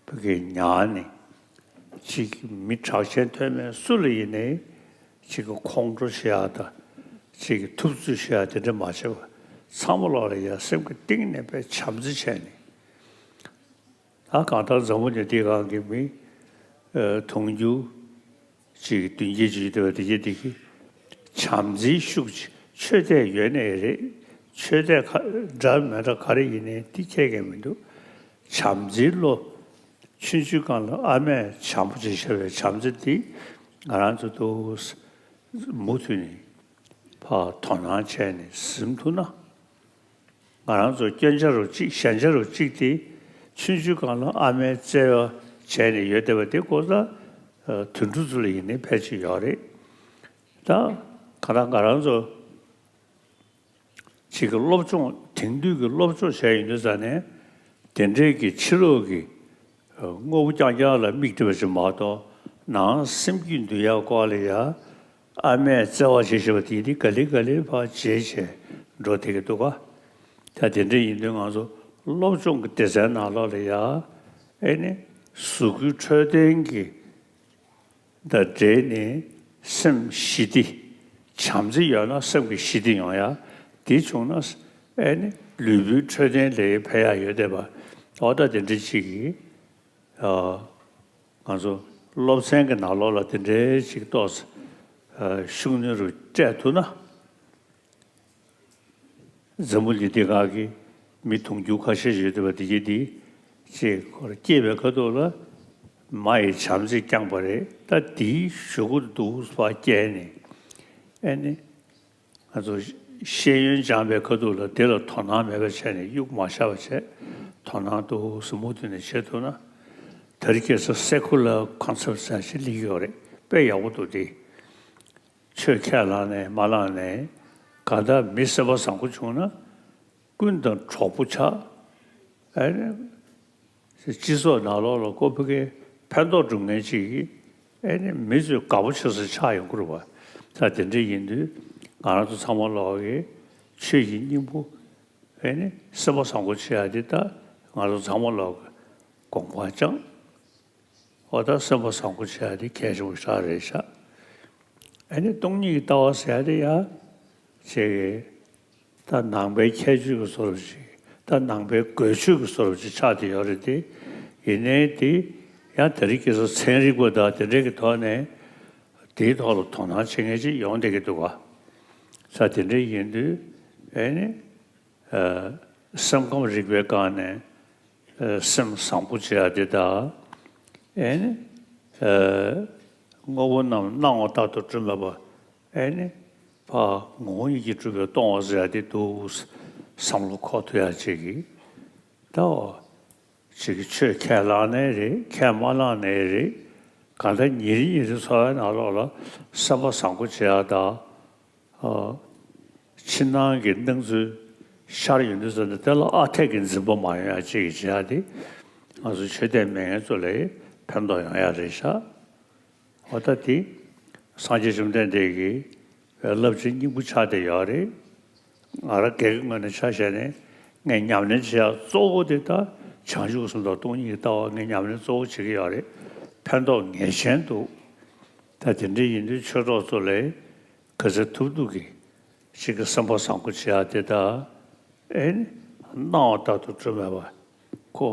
བུ་གའི་ཉག་ནས་ཅིག་མི་གྲགས་ཅན་ཐོན་མེད་སུ་ལ་ཡིན་ནའི་ཅིག་གི་ཁོང་ཁྲོ་བྱེད་ཡག་དང་ཅིག་གི་ཐུབ་ཚོད་བྱེད་ཡག་དེ་འདྲ་མ་བྱེད་པར་ཚང་མ་ལོག་ལ་ཡ་སེམས་ཀྱི་གཏིང་ནས་དཔེ་བྱམས་བརྩེ་བྱས་ནས། ད་གང་ལྟར་འཛམ་བུ་གླིང་འདིའི་སྒང་གི་མི་དུང་ཕྱུར་ཅིག་གི་བདུན་བརྒྱད་ཅིག་ཡོད་བསྡད་པ་དེ་གྱད་དེ་གི་བྱམས་བརྩེའི་ཤུགས་ཀྱིས་ཆོས་དད་ཡོད་ནའི་རེད། ཆོས་དད་ཁ་འདྲ་མི་འདྲ་ག་རེ་ཡིན་ནའི་དེ་ཁྱད་ཀྱང་མི་འདུག་བྱམས་བརྩེའི་བློ། ཆུང་ཆུང་སྒང་ལ་ཨ་མས་བྱམས་པོ་ཅིག་བྱས་པའི་བྱམས་བརྩེ་འདི་ང་རང་ཚོ་འདུག་མུ་མཐུད་ནས་ཕར་དོ་སྣང་བྱས་ནས་ཟིན་ཐུབ་ན། ང་རང་ཚོ་སྐྱོན་ཆ་རུ་གཅིག་ཞན་ཆ་རུ་གཅིག་དེ་ཆུང་ཆུང་སྒང་ལ་ཨ་མའི་བརྩེ་བ་བྱས་ནས་ཡོད་བསྡད་པ་དེ་ཀོ་ས་དུད་འགྲོ་ཚོ་ལ་ཡིན་ནའི་ཕལ་ཆེར་ཡོད་རེད། ད་ག་རང་ང་རང་ཚོ་ཅིག་གི་སློབ་སྦྱོང་དེང་དུས་ཀྱི་སློབ་སྦྱོང་བྱས་ཡོང་དུས་ཙང་ནས་དེ་འདྲའི་གི་ཕྱི་ལོགས་ཀྱི་དངོས་པོ་རྐྱང་རྐྱང་ལ་མིག་ལྟོས་པ་ཞིག་མ་གཏོགས་ནང་སེམས་རྒྱུད་འདུལ་ཡག་སྐོར་ལ་ཡ། ཨ་མས་བརྩེ་བ་བྱེད་བཞིན་པ་དེ་དེ་ག་ལེ་ག་ལེ་ཕར་བརྗེད་བྱས་འགྲོ་བསྡད་ཀྱི་འདུག་ག་ད་དེ་འདྲ་ཡིན་དུས་ང་ཚོ་སློབ་སྦྱོང་གི་སྡེ་ཚན་ནང་ལོགས་ལ་ཡ། ཨེ་ནི་གཟུགས་སྐུའི་འཕྲོད་བསྟེན་གྱི་དང་འབྲེལ་ནས་སེམས་ཞི་བདེ། བྱམས་བརྩེ་ཡོད་ན་སེམས་ཀྱི་ཞི་བདེ་ཡོང་ཡ། དེ་བྱུང་ན་ཨེ་ནི་ལུས་པོའི་འཕྲོད་བསྟེན་ལ་ཕན་ཡག་ཡོད་བསྡད་པ། འོ་ད་དེ་འདྲ་ཅིག་གིས་ཨ་ང་ཚོ་སློབ་ཚན་གྱི་ནང་ལོགས་ལ་དེ་འདྲའི་ཅིག་ཏོག་ཙམ་ཤུགས་སྣོན་རུ་སྤྲད་ཐུབ་ན། འཛམ་བུ་གླིང་འདི་སྒང་གི་མི་དུང་ཕྱུར་ཁ་ཤས་ཤིག་ཡོད་བསྡད་པ་དེ་གྱད་དེ་ཅིག་ཁོ་ར་སྐྱེས་པའི་ཁ་ཐུག་ལ་མ་ཡི་བྱམས་བརྩེས་བསྐྱངས་པ་རེད། ད་དེའི་གཞུག་གུ་འདུག་པ་སྐྱེས་ནས་ཨེ་ནི། ང་ཚོ་ཤེས་ཡོན་སྦྱངས་པའི་ཁ་ཐུག་ལ་དེ་ལ་དོ་སྣང་མེད་པ་བྱས་ནས་གཡུག་མ་བཞག་པ་བྱས། དོ་སྣང་འདུག་སེ་མུ་མཐུད་ནས་བྱེད་ཐུབ་ན། དེ་རིང་ཁ་སང་སེ་ཁུ་ལར་ཀོན་སེབ་ཟེར་ཞིག་སླེབས་ཡོད་རེད། དཔེ་ཡག་པོ་འདུག་སྟེ། ཆོས་ཁས་བླངས་ནས་མ་བླངས་ནས་གང་ལྟར་མི་སེམས་པ་བཟང་པོ་བྱུང་ན་ཀུན་དང་གྲོགས་པོ་ཆགས། ཨེ་ནི། སྤྱི་ཚོགས་ནང་ལོགས་ལ་ཁོ་ཕ་གིར་ཕན་ཐོགས་སྒྲུབ་མཁན་ཅིག་གིས་ཨེ་ནི་མི་ཚོས་དགའ་པོ་བྱེད་ས་ཆགས་ཡོང་གི་རེད་པ། ད་དེ་འདྲ་ཡིན་དུས་ང་རང་ཚོ་ཚང་མ་ལོག་གིས་ཆོས་ཀྱི་སྙིང་པོ་ཨེ་ནི་སེམས་པ་བཟང་པོ་བྱེད་ཡག་དེ་ད་ང་ཚོ་ཚང་མ་ལོག་གིས་དགོངས་པ་བཅངས། འོ་ད་སེམས་པ་བཟང་པོ་བྱེད་ཡག་དེ་གལ་ཆེན་པོ་ཞེ་དྲག་རེད་ཤག་ཨེ་ནི་སྟོང་ཉིད་ཀྱི་ལྟ་བ་ཟེར་ཡག་དེ་ཡ་ཅིག་གིས། ད་ནང་པའི་ཁྱད་ཆོས་ཀྱི་བཟོ་འདྲ་ཅིག་ད་ནང་པའི་དགོས་ཆོས་ཀྱི་བཟོ་འདྲ་ཅིག་ཆགས་བསྡད་ཡོད་རེད་དེ། ཡིན་ནའི་དེ་ཡང་དེ་རིང་ཁ་སང་ཚན་རིག་པ་དང་དེ་འདྲ་གི་ཐོག་ནས་དེའི་ཐོག་ལ་དོ་སྣང་བྱེད་མཁན་ཅིག་ཡོང་བསྡད་ཀྱི་འདུག་ག་ས་དེ་འདྲ་ཡིན་དུས་ཨེ་ནི། ཨ། སེམས་ཁམས་རིག་པའི་སྒང་ནས་ཨ་སེམས་བཟང་པོ་བྱེད་ཡག་དེ་དང་། ཨེ་ནི། ཨ། དངོས་པོ་རྣམས་སྣང་བ་ལྟར་དུ་གྲུབ་མེད་པ། ཨེ་ནི། ཕར་ངོ་བོ་ཉིད་ཀྱིས་གྲུབ་པས་སྟོང་པ་ཟེར་ཡག་དེ་འདུག་སེ་བསམ་བློ་འཁོར་ཐུབ་ཡག་ཅིག་གིས། ད་འོ་ཅིག་གིས་ཆོས་ཁས་བླངས་ནའི་རེད། ཁས་མ་བླངས་ནའི་རེད། གང་ལྟར་ཉིན་རེ་ཉིན་རེ་འཚོ་བའི་ནང་ལོགས་ལ་སེམས་པ་བཟང་པོ་བྱེད་ཡག་དང་། ཨ། ཕྱི་ནང་གི་སྣང་ཚུལ་ཤར་ཡོང་དུས་ཙམ་ནས་དེ་ལ་ཨ་འཐས་ཀྱི་འཛིན་པ་མ་ཡོང་ཡག་ཅིག་གི་བྱེད་ཡག་དེ་ང་ཚོ་ཆོས་དད་མེད་མཁན་ཚོ་ལ་ཕན་ཐོགས་ཡོང་ཡག་རེད་ཤག་འོ་ད་དེ་སངས་རྒྱས་བཅོམ་ལྡན་འདས་ཀྱི་བསླབ་བྱའི་སྙིང་པོ་ཆགས་བསྡད་ཡོད་རེད། ང་རང་སྒེར་གྱི་ངོས་ནས་ཆ་བཞག་ནས་ངས་ཉམས་ལེན་བྱེད་ཡག་གཙོ་བོ་དེ་ད་བྱང་ཆུབ་སེམས་དང་སྟོང་ཉིད་ཀྱི་ལྟ་བ་ངས་ཉམས་ལེན་གཙོ་བོ་བྱེད་ཀྱི་ཡོད་རེད། ཕན་ཐོགས་ངེས་ཅན་འདུག་ད་དེ་འདྲ་ཡིན་དུས་ཆོས་གྲོགས་ཚོ་ལ་ག་ཚོད་ཐུབ་ཐུབ་ཀྱིས་གཅིག་གི་སེམས་པ་བཟང་པོ་བྱེད་ཡག་དེ་དང་། ཨེ་ནི། སྣང་བ་ལྟར་དུ་གྲུབ་མེད་པ། ཁོ་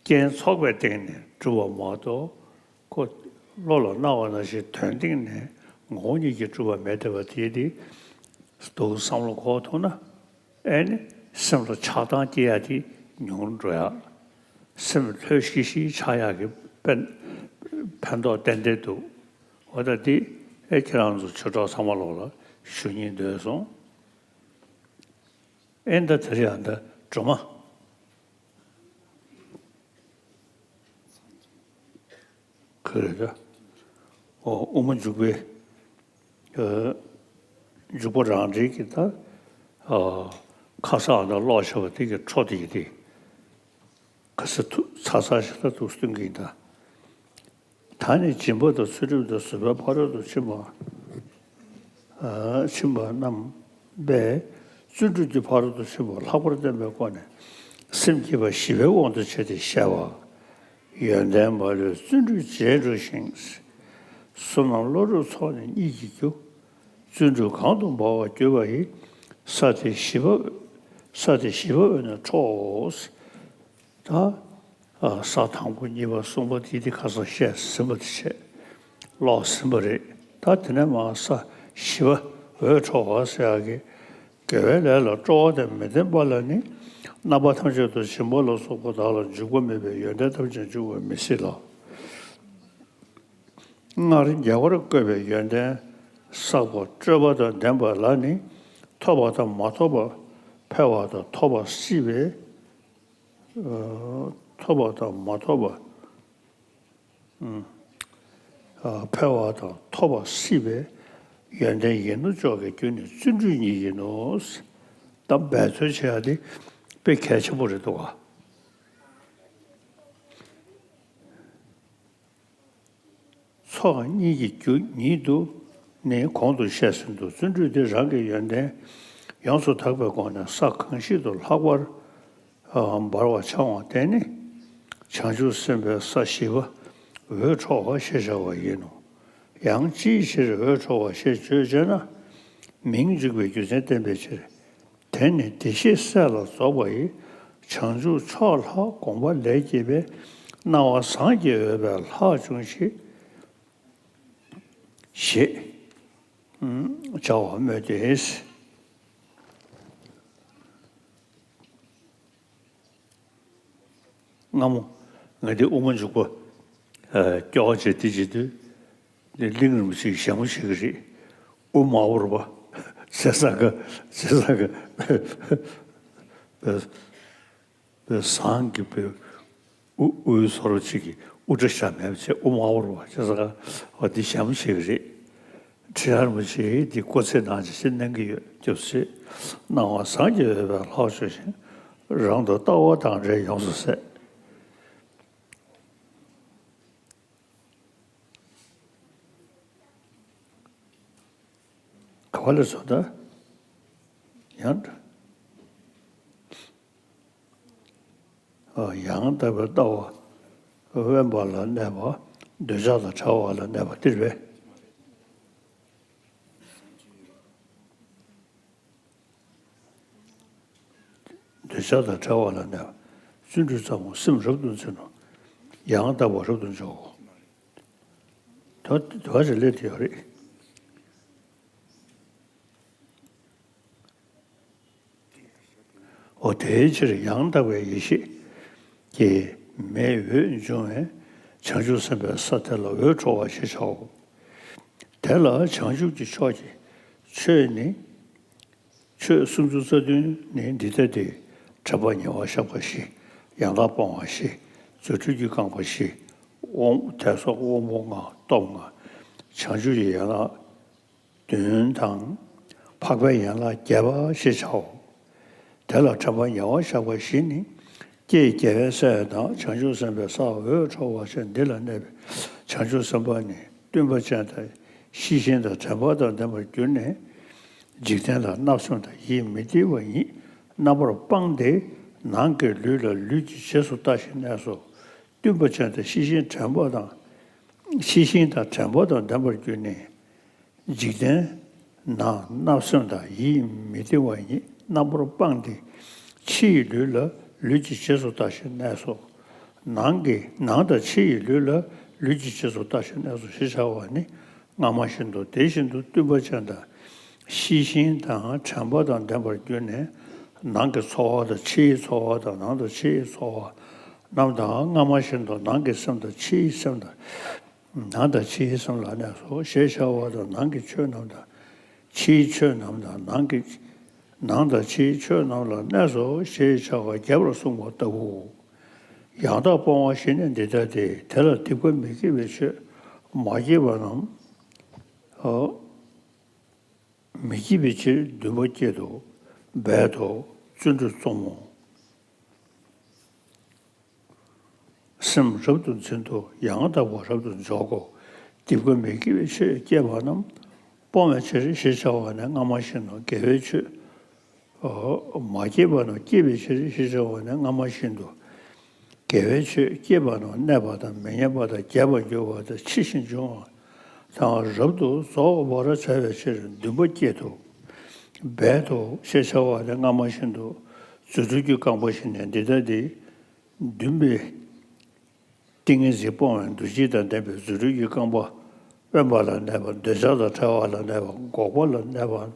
རྐྱེན་ཚོགས་པའི་སྟེང་ནས་གྲུབ་པ་མ་གཏོགས། ཁོ་བློ་ལ་སྣང་བ་ནང་བཞིན་དོན་སྟེང་ནས་ངོ་བོ་ཉིད་ཀྱིས་གྲུབ་པ་མེད་བསྡད་པ་དེ་དེ་འདུག་བསམ་བློ་འཁོར་ཐུབ་ན། ཨེ་ནི། སེམས་ལ་ཆགས་སྡང་སྐྱེ་ཡག་དེ་ཉུང་རུ་འགྲོ་ཡག་སེམས་ལྷོད་ཤིག་ཤིག་ཆགས་ཡག་གི་ཕན་ཕན་ཐོགས་ཏན་ཏན་འདུག་འོ་ད་འདི་ཨེ་ཁྱེད་རང་ཚོ་ཆོས་གྲོགས་ཚང་མ་ལོག་ལ་ཞུ་སྙིང་འདོད་སོང་། ཨེ་ད་དེ་རེད། ཨ་ད་སྒྲོལ་མ། ག་རེ་རེད། ཨོ་དབུ་མ་འཇུག་པའི། ཨ། འཇུག་པ་རང་འགྲེལ་གྱི་ད། ཨ། ཁ་སང་ཨ་ད་ཀློག་བྱས་པ་དེ་གི་འཕྲོ་དེ་ཡིན་ཏེ། ག་ས་ཐུག་ཚ་ཚ་ཞིག་ད་འདུག་སྟོན་གྱི་ཡིན་ད། ད་ནི་སྦྱིན་པ་དང་ཚུལ་ཁྲིམས་དང་བཟོད་པའི་ཕ་རོལ་ཏུ་ཕྱིན་པ། ཨ། ཕྱིན་པ་རྣམས་པས་བརྩོན་འགྲུས་ཀྱི་ཕ་རོལ་ཏུ་ཕྱིན་པ་ལྷག་པར་བསྟན་པའི་སྒོ་ནས་སེམས་བསྐྱེད་པ་ཞི་བའི་དབང་དུ་བྱས་ཏེ་བཤད་པ། ཡོན་ཏན་མ་ལུས་བརྩོན་འགྲུས་རྗེས་འགྲོ་ཞིང་། བསོད་ནམས་བློ་གྲོས་ཚོགས་ནི་གཉིས་ཀྱིས་རྒྱུ། བརྩོན་འགྲུས་གང་དུ་འབར་བར་གྱུར་པ་ཡི། ས་དེ་ཞི་བ། ས་དེ་ཞི་བ་འོད་ནི་འཕྲོའོ། ད། ཨ། ས་དང་པོ་གཉིས་པ་གསུམ་པ་དེ་དེ་ཁ་སང་བཤད་ཟིན་པ་དེ་བྱས། ཀློག་ཟིན་པ་རེད། ད་དེ་ནས་མར་ས་ཞི་བ་འོད་འཕྲོ་བ་ཟེར་ཡག་གི་དགེ་བའི་ལས་ལ་སྤྲོ་བ་དང་མི་ལྡན་པ་ལ་ནི། རྣམ་པ་ཐམས་ཅད་དུ་སྦྱིན་པ་ལ་སོགས་པ་དག་ལ་འཇུག་པ་མེད་པས་ཡོན་ཏན་ཐམས་ཅད་འཇུག་པ་མི་སྲིད་ལ། སྔར་རྒྱལ་བར་བསྐོས་པའི་ཡོན་ཏན་བསགས་པ་སྤྲོས་པ་དང་ལྡན་པ་ལ་ནི། ཐོབ་པ་དང་མ་ཐོབ་པ། འཕེལ་བ་དང་ཐོབ་པ་སྲིད་པས། ཨ། ཐོབ་པ་དང་མ་ཐོབ་པ། ཨ། འཕེལ་བ་དང་ཐོབ་པ་སྲིད་པས་ཡོན་ཏན་ཡིན་ནོ་ཅོག་གི་རྒྱུ་ནི་བརྩོན་འགྲུས་ཉིད་ཡིན་ནོ། ད་འབད་རྩོལ་བྱེད་ཡ་དེ་དཔེ་གལ་ཆེན་པོ་རེད་འདུག་ག་ཚོགས་གཉིས་ཀྱི་རྒྱུ་ཉིད་དུ་ནི་གོང་དུ་བཤད་ཟིན་ཏོ། བརྩོན་འགྲུས་དེ་རང་གི་ཡོན་ཏན་ཡོངས་སུ་དག་པའི་སྒོ་ནས་ས་གང་ཞིག་ཏུ་ལྷག་པར་འབར་བར་འཆང་བ་དེ་ནི་བྱང་ཆུབ་སེམས་དཔའི་ས་ཞི་བ་འོད་འཕྲོ་བ་ཞེས་བྱ་བ་ཡིན་ནོ། ཡང་ཅིའི་ཕྱིར་འོད་འཕྲོ་བ་ཞེས་བརྗོད་ཅེ་ན། མིང་འཇུག་པའི་རྒྱུ་མཚན་བསྟན་པའི་ཕྱིར། དེ་ནི་བདེ་གཤེགས་སྲས་ལ་རྫོགས་པ་ཡི། བྱང་ཆུབ་མཆོག་ལ་དགོངས་པ་ལས་སྐྱེས་པའི། སྣང་བ་ཟངས་ཀྱི་འོད་པས་ལྷག་བྱུང་ཞེས། ཞེས་བྱ་བ་སྨོས་ཏེ། སྔ་མོ་ང་འདི་དབུ་མ་འཇུག་པ་སྐྱོ་བ་བྱས་དེ་བྱེད་དུས་གླིང་རིན་པོ་ཆེ་ཞལ་མོ་བྱེད་ཀྱི་རེད། དབུ་མ་འོར་བ་ཟེར་ས་ག་ཟེར་ས་ག་ཟངས་ཀྱི་དབུ་དབུའི་སོ་རོ་གཅིག་གི་དབུ་སྐྲ་བཞར་མེད་པ་བྱས་དབུ་མ་འོར་བ་ཟེར་ས་ག་འོ་འདི་ཞལ་མོ་བྱེད་ཀྱི་རེད། ཁྲི་ལྷ་རིན་པོ་ཆེས་འདི་སྐུ་ཚེ་ནང་ཅི་ཞིག་གནང་གི་ཡོད་སྐྱབས་སུ་མཆི། སྣང་བ་ཟངས་ཀྱི་འོད་པས་ལྷག་བྱུང་ཞིང་། རང་དུ་ལྟ་བ་དང་འདྲེས་ཡོངས་སུ་ཟད། ག་བ་ལས་སོང་ད། ཡང་ཡང་དག་པའི་ལྟ་བ་དབེན་པ་ལ་གནས་པ། འདོད་ཆགས་དང་བྲལ་བ་ལ་གནས་པ་འདིར་བས། འདོད་ཆགས་དང་བྲལ་བ་ལ་གནས་པ། བརྩོན་འགྲུས་ཚང་བ་སེམས་རབ་ཏུ་འཛིན་ནོ། ཡང་དག་པ་རབ་ཏུ་འཇོག་གོ། དོ་དོ་ཞིག་སླེབས་ཏེ་ཡོད་རེད། འོ་དེའི་ཕྱིར་ཡང་དག་པའི་ཡེ་ཤེས་ཀྱི་མེའི་འོད་འབྱུང་བས་བྱང་ཆུབ་སེམས་དཔའི་ས་དེ་ལ་འོད་འཕྲོ་བ་ཞེས་བྱའོ། དེ་ལ་བྱང་ཆུབ་ཀྱི་ཕྱོགས་ཀྱི་ཆོས་ནི། ཆོས་སུམ་ཅུ་རྩ་བདུན་ནི་འདི་ལྟ་སྟེ། དྲན་པ་ཉེ་བར་བཞག་པ་བཞི། ཡང་དག་སྤོང་བ་བཞི། རྫུ་འཕྲུལ་གྱི་རྐང་པ་བཞི། དབང་དད་སོགས་དབང་པོ་ལྔ་སྟོབས་ལྔ། བྱང་ཆུབ་ཀྱི་ཡན་ལག་བདུན་དང་། འཕགས་པའི་ཡན་ལག་བརྒྱད་པ་ཞེས་བྱའོ། དེ་ལ་དྲན་པ་ཉེ་བར་བཞག་པ་བཞི་ནི། ཀྱེ་རྒྱལ་བའི་སྲས་དང་བྱང་ཆུབ་སེམས་དཔའི་སར་འོད་འཕྲོ་བ་ཅན་འདི་ལ་གནས་པའི་བྱང་ཆུབ་སེམས་དཔའ་ནི་བསྟུན་པ་ཅན་དང་ཤེས་བཞིན་དང་དྲན་པ་དང་ལྡན་པར་གྱུར་ནས། འཇིག་རྟེན་ལ་བརྣབ་སེམས་དང་ཡིད་མི་བདེ་བ་ཉིད་རྣམ་པར་སྤངས་ཏེ། ནང་གི་ལུས་ལ་ལུས་ཀྱི་རྗེས་སུ་ལྟ་ཞིང་གནས་སོ། བསྟུན་པ་ཅན་དང་ཤེས་བཞིན་དྲན་པ་དང་། ཤེས་བཞིན་དང་དྲན་པ་དང་ལྡན་པར་གྱུར་ནས། འཇིག་རྟེན་ན་བརྣབ་སེམས་དང་ཡིད་མི་བདེ་བ་ཉིད་རྣམ་པར་སྤངས་ཏེ། ཕྱི་ཡི་ལུས་ལ་ལུས་ཀྱི་རྗེས་སུ་ལྟ་ཞིང་གནས་སོ། ནང་གི་ནང་དང་ཕྱི་ཡི་ལུས་ལ་ལུས་ཀྱི་རྗེས་སུ་ལྟ་ཞིང་གནས་སོ་ཞེས་བྱ་བ་ནི་སྔ་མ་བཞིན་དུ། དེ་བཞིན་དུ་བསྟུན་པ་ཅན་དང་ཤེས་བཞིན་དང་དྲན་པ་དང་ལྡན་པར་གྱུར་ནས། ནང་གི་ཚོར་བ་དང་ཕྱིའི་ཚོར་བ་དང་ནང་དང་ཕྱིའི་ཚོར་བ་རྣམས་དང་། སྔ་མ་བཞིན་དུ་ནང་གི་སེམས་དང་ཕྱིའི་སེམས་དང་། ནང་དང་ཕྱིའི་སེམས་ལ་གནས་སོ་ཞེས་བྱ་བ་དང་། ནང་གི་ཆོས་རྣམས་དང་། ཕྱིའི་ཆོས་རྣམས་དང་། ནང་གི་ནང་དང་ཕྱིའི་ཆོས་རྣམས་ལ་གནས་སོ་ཞེས་བྱ་བ་རྒྱས་པར་གསུངས་པ་ལྟ་བུའོ། ཡང་དག་སྤོང་བ་བཞི་ནི་འདི་ལྟ་སྟེ། དེ་ལ་སྡིག་པ་མི་དགེ་བའི་ཆོས་མ་སྐྱེས་པ་རྣམས། མི་སྐྱེད་པའི་ཕྱིར་འདུན་པ་བསྐྱེད་དོ། འབད་དོ། བརྩོན་འགྲུས་རྩོམ་མོ། སེམས་རབ་ཏུ་འཛིན་ཏོ། ཡང་དག་པར་རབ་ཏུ་འཇོག་གོ། སྡིག་པ་མི་དགེ་བའི་ཆོས་སྐྱེས་པ་རྣམས་སྤོང་བའི་ཕྱིར་ཞེས་བྱ་བ་ནི་སྔ་མ་བཞིན་ནོ། དགེ་བའི་ཆོས་མ་སྐྱེས་པ་རྣམས་སྐྱེད་པའི་ཕྱིར་ཞེས་བྱ་བ་ནི་སྔ་མ་བཞིན་དུ། དགེ་བའི་ཆོས་སྐྱེས་པ་རྣམས་གནས་པ་དང་མི་གནས་པ་དང་རྒྱས་པར་འགྱུར་བ་དང་ཕྱིས་ཕྱིས་འབྱུང་བ་དང་རབ་ཏུ་རྫོགས་པར་བྱ་བའི་ཕྱིར་འདུན་པ་བསྐྱེད་དོ། འབད་དོ་ཞེས་བྱ་བ་ནི་སྔ་མ་བཞིན་དུ། རྫུ་འཕྲུལ་གྱི་རྐང་པ་བཞི་ནི་འདི་ལྟ་སྟེ། འདུན་པའི་ཏིང་ངེ་འཛིན་སྤོང་བའི་འདུ་བྱེད་དང་ལྡན་པའི་རྫུ་འཕྲུལ་གྱི་རྐང་པ། དབེན་པ་ལ་གནས་པ། འདོད་ཆགས་དང་བྲལ་བ་ལ་གནས་པ། འགོག་པ་ལ་གནས་པ།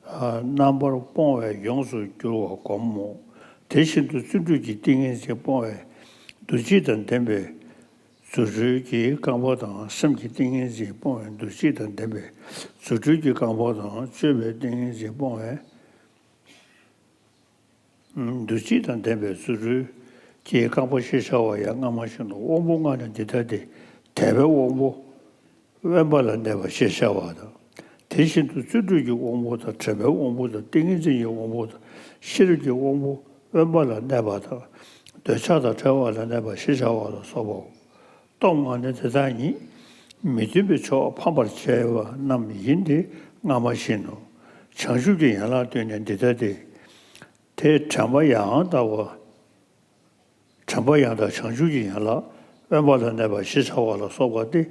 རྣམ་པར་སྤོང་བས་ཡོངས་སུ་གྱུར་པ་བསྒོམ་མོ། དེ་བཞིན་དུ་བརྩོན་འགྲུས་ཀྱི་ཏིང་ངེ་འཛིན་སྤོང་བའི་འདུ་བྱེད་དང་ལྡན་པའི་རྫུ་འཕྲུལ་གྱི་རྐང་པ་དང་། སེམས་ཀྱི་ཏིང་ངེ་འཛིན་སྤོང་བའི་འདུ་བྱེད་དང་ལྡན་པའི་རྫུ་འཕྲུལ་གྱི་རྐང་པ་དང་། སྤྱོད་པའི་ཏིང་ངེ་འཛིན་སྤོང་བའི་འདུ་བྱེད་དང་ལྡན་པའི་རྫུ་འཕྲུལ་གྱི་རྐང་པ་ཞེས་བྱ་བ་ཡང་སྔ་མ་བཞིན་དུ། དབང་པོ་ལྔ་ནི་འདི་ལྟ་སྟེ། དད་པའི་དབང་པོ་དབེན་པ་ལ་གནས་པ་ཞེས་བྱ་བ་དང་། དེ་བཞིན་དུ་བརྩོན་འགྲུས་ཀྱི་དབང་པོ་དང་། དྲན་པའི་དབང་པོ་དང་། ཏིང་ངེ་འཛིན་གྱི་དབང་པོ་དང་། ཤེས་རབ་ཀྱི་དབང་པོ་དབེན་པ་ལ་གནས་པ་དང་། འདོད་ཆགས་དང་བྲལ་བ་ལ་གནས་པ་ཞེས་བྱ་བ་ལ་སོགས་པའོ། སྟོབས་ལྔ་ནི་དེ་དག་ཉིད། མི་མཐུན་པའི་ཕྱོགས་ཕམ་པར་བྱེད་པ་རྣམས་ཡིན་ཏེ་སྔ་མ་བཞིན་ནོ། བྱང་ཆུབ་ཀྱི་ཡན་ལག་བདུན་ནི་འདི་ལྟ་སྟེ། དེ་དྲན་པ་ཡང་དག་པ། དྲན་པ་ཡང་དག་བྱང་ཆུབ་ཀྱི་ཡན་ལག་དབེན་པ་ལ་གནས་པ་ཞེས་བྱ་བ་ལ་སོགས་པ་སྟེ།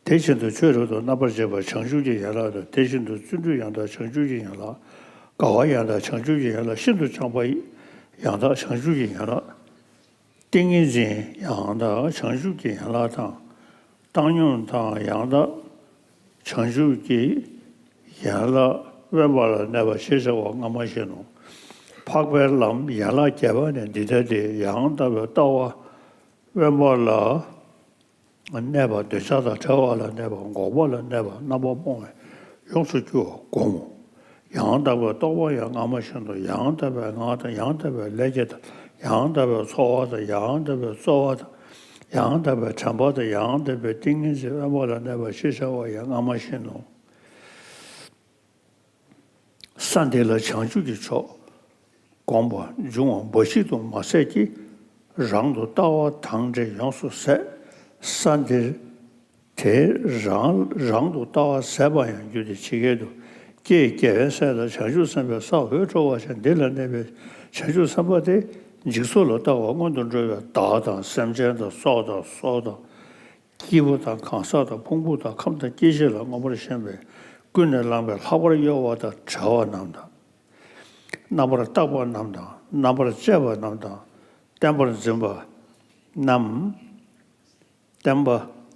དེ་བཞིན་དུ་ཆོས་རབ་ཏུ་རྣམ་པར་འབྱེད་པ་བྱང་ཆུབ་ཀྱི་ཡན་ལག་དང་། དེ་བཞིན་དུ་བརྩོན་འགྲུས་ཡང་དག་བྱང་ཆུབ་ཀྱི་ཡན་ལག་དགའ་བ་ཡང་དག་བྱང་ཆུབ་ཀྱི་ཡན་ལག་ཤིན་ཏུ་བྱམས་པ་ཡང་དག་བྱང་ཆུབ་ཀྱི་ཡན་ལག་ཏིང་ངེ་འཛིན་ཡང་དག་བྱང་ཆུབ་ཀྱི་ཡན་ལག་དང་། བཏང་སྙོམས་དང་ཡང་དག་བྱང་ཆུབ་ཀྱི་ཡན་ལག་དབེན་པ་ལ་གནས་པ་ཞེས་བྱ་བ་སྔ་མ་བཞིན་ནོ། འཕགས་པའི་ལམ་ཡན་ལག་བརྒྱད་པ་ནི་འདི་ལྟ་སྟེ། ཡང་དག་པའི་ལྟ་བ་དབེན་པ་ལ་གནས་པ། འདོད་ཆགས་དང་བྲལ་བ་ལ་གནས་པ། འགོག་པ་ལ་གནས་པ། རྣམ་པར་སྤོང་བས་ཡོངས་སུ་གྱུར་པ་བསྒོམ་མོ། ཡང་དག་པའི་རྟོགས་པ་ཡང་སྔ་མ་བཞིན་དུ། ཡང་དག་པའི་ངག་དང་། ཡང་དག་པའི་ལས་ཀྱི་དང་། ཡང་དག་པའི་ཚོར་བ་དང་། ཡང་དག་པའི་རྩོལ་བ་དང་། ཡང་དག་པའི་དྲན་པ་དང་། ཡང་དག་པའི་ཏིང་ངེ་འཛིན་དབེན་པ་ལ་གནས་པ་ཞེས་བྱ་བ་ཡང་སྔ་མ་བཞིན་ནོ། ས་འདི་ལ་བྱང་ཆུབ་ཀྱི་ཕྱོགས་བསྒོམ་པ་འབྱུང་བ་འབའ་ཞིག་ཏུ་མ་ཟད་ཀྱི། རང་དུ་ལྟ་བ་དང་འབྲེལ་ཡོངས་སུ་ཟད། ས་འདིར་དེ་རང་རང་དུ་ལྟ་བ་ཟད་པ་ཡང་རྒྱུ་དེ་ཇི་སྐད་དུ། ཀྱེ་རྒྱལ་བའི་སྲས་དག་བྱང་ཆུབ་སེམས་དཔའི་ས་འོད་འཕྲོ་བ་ཅན་འདི་ལ་གནས་པའི་བྱང་ཆུབ་སེམས་དཔའ་སྟེ། འཇིག་ཚོགས་ལ་ལྟ་བ་སྔོན་དུ་འགྲོ་བའི་བདག་དང་། སེམས་ཅན་དང་། སྲོག་དང་། སོགས་དང་། སྐྱེས་བུ་དང་། གང་ཟག་དང་། ཕུང་པོ་དང་། ཁམས་དང་། སྐྱེ་མཆེད་ལ་མངོན་པར་ཞེན་པའི་ཀུན་ནས་བསླངས་པའི་ལྷག་པར་གཡོ་བ་དང་བྲལ་བ་རྣམས་དང་། རྣམ་པར་བརྟགས་པ་རྣམས་དང་། རྣམ་པར་དཔྱད་པ་རྣམས་དང་། བརྟན་པར་འཛིན་པ་རྣམས། བརྟན་པ།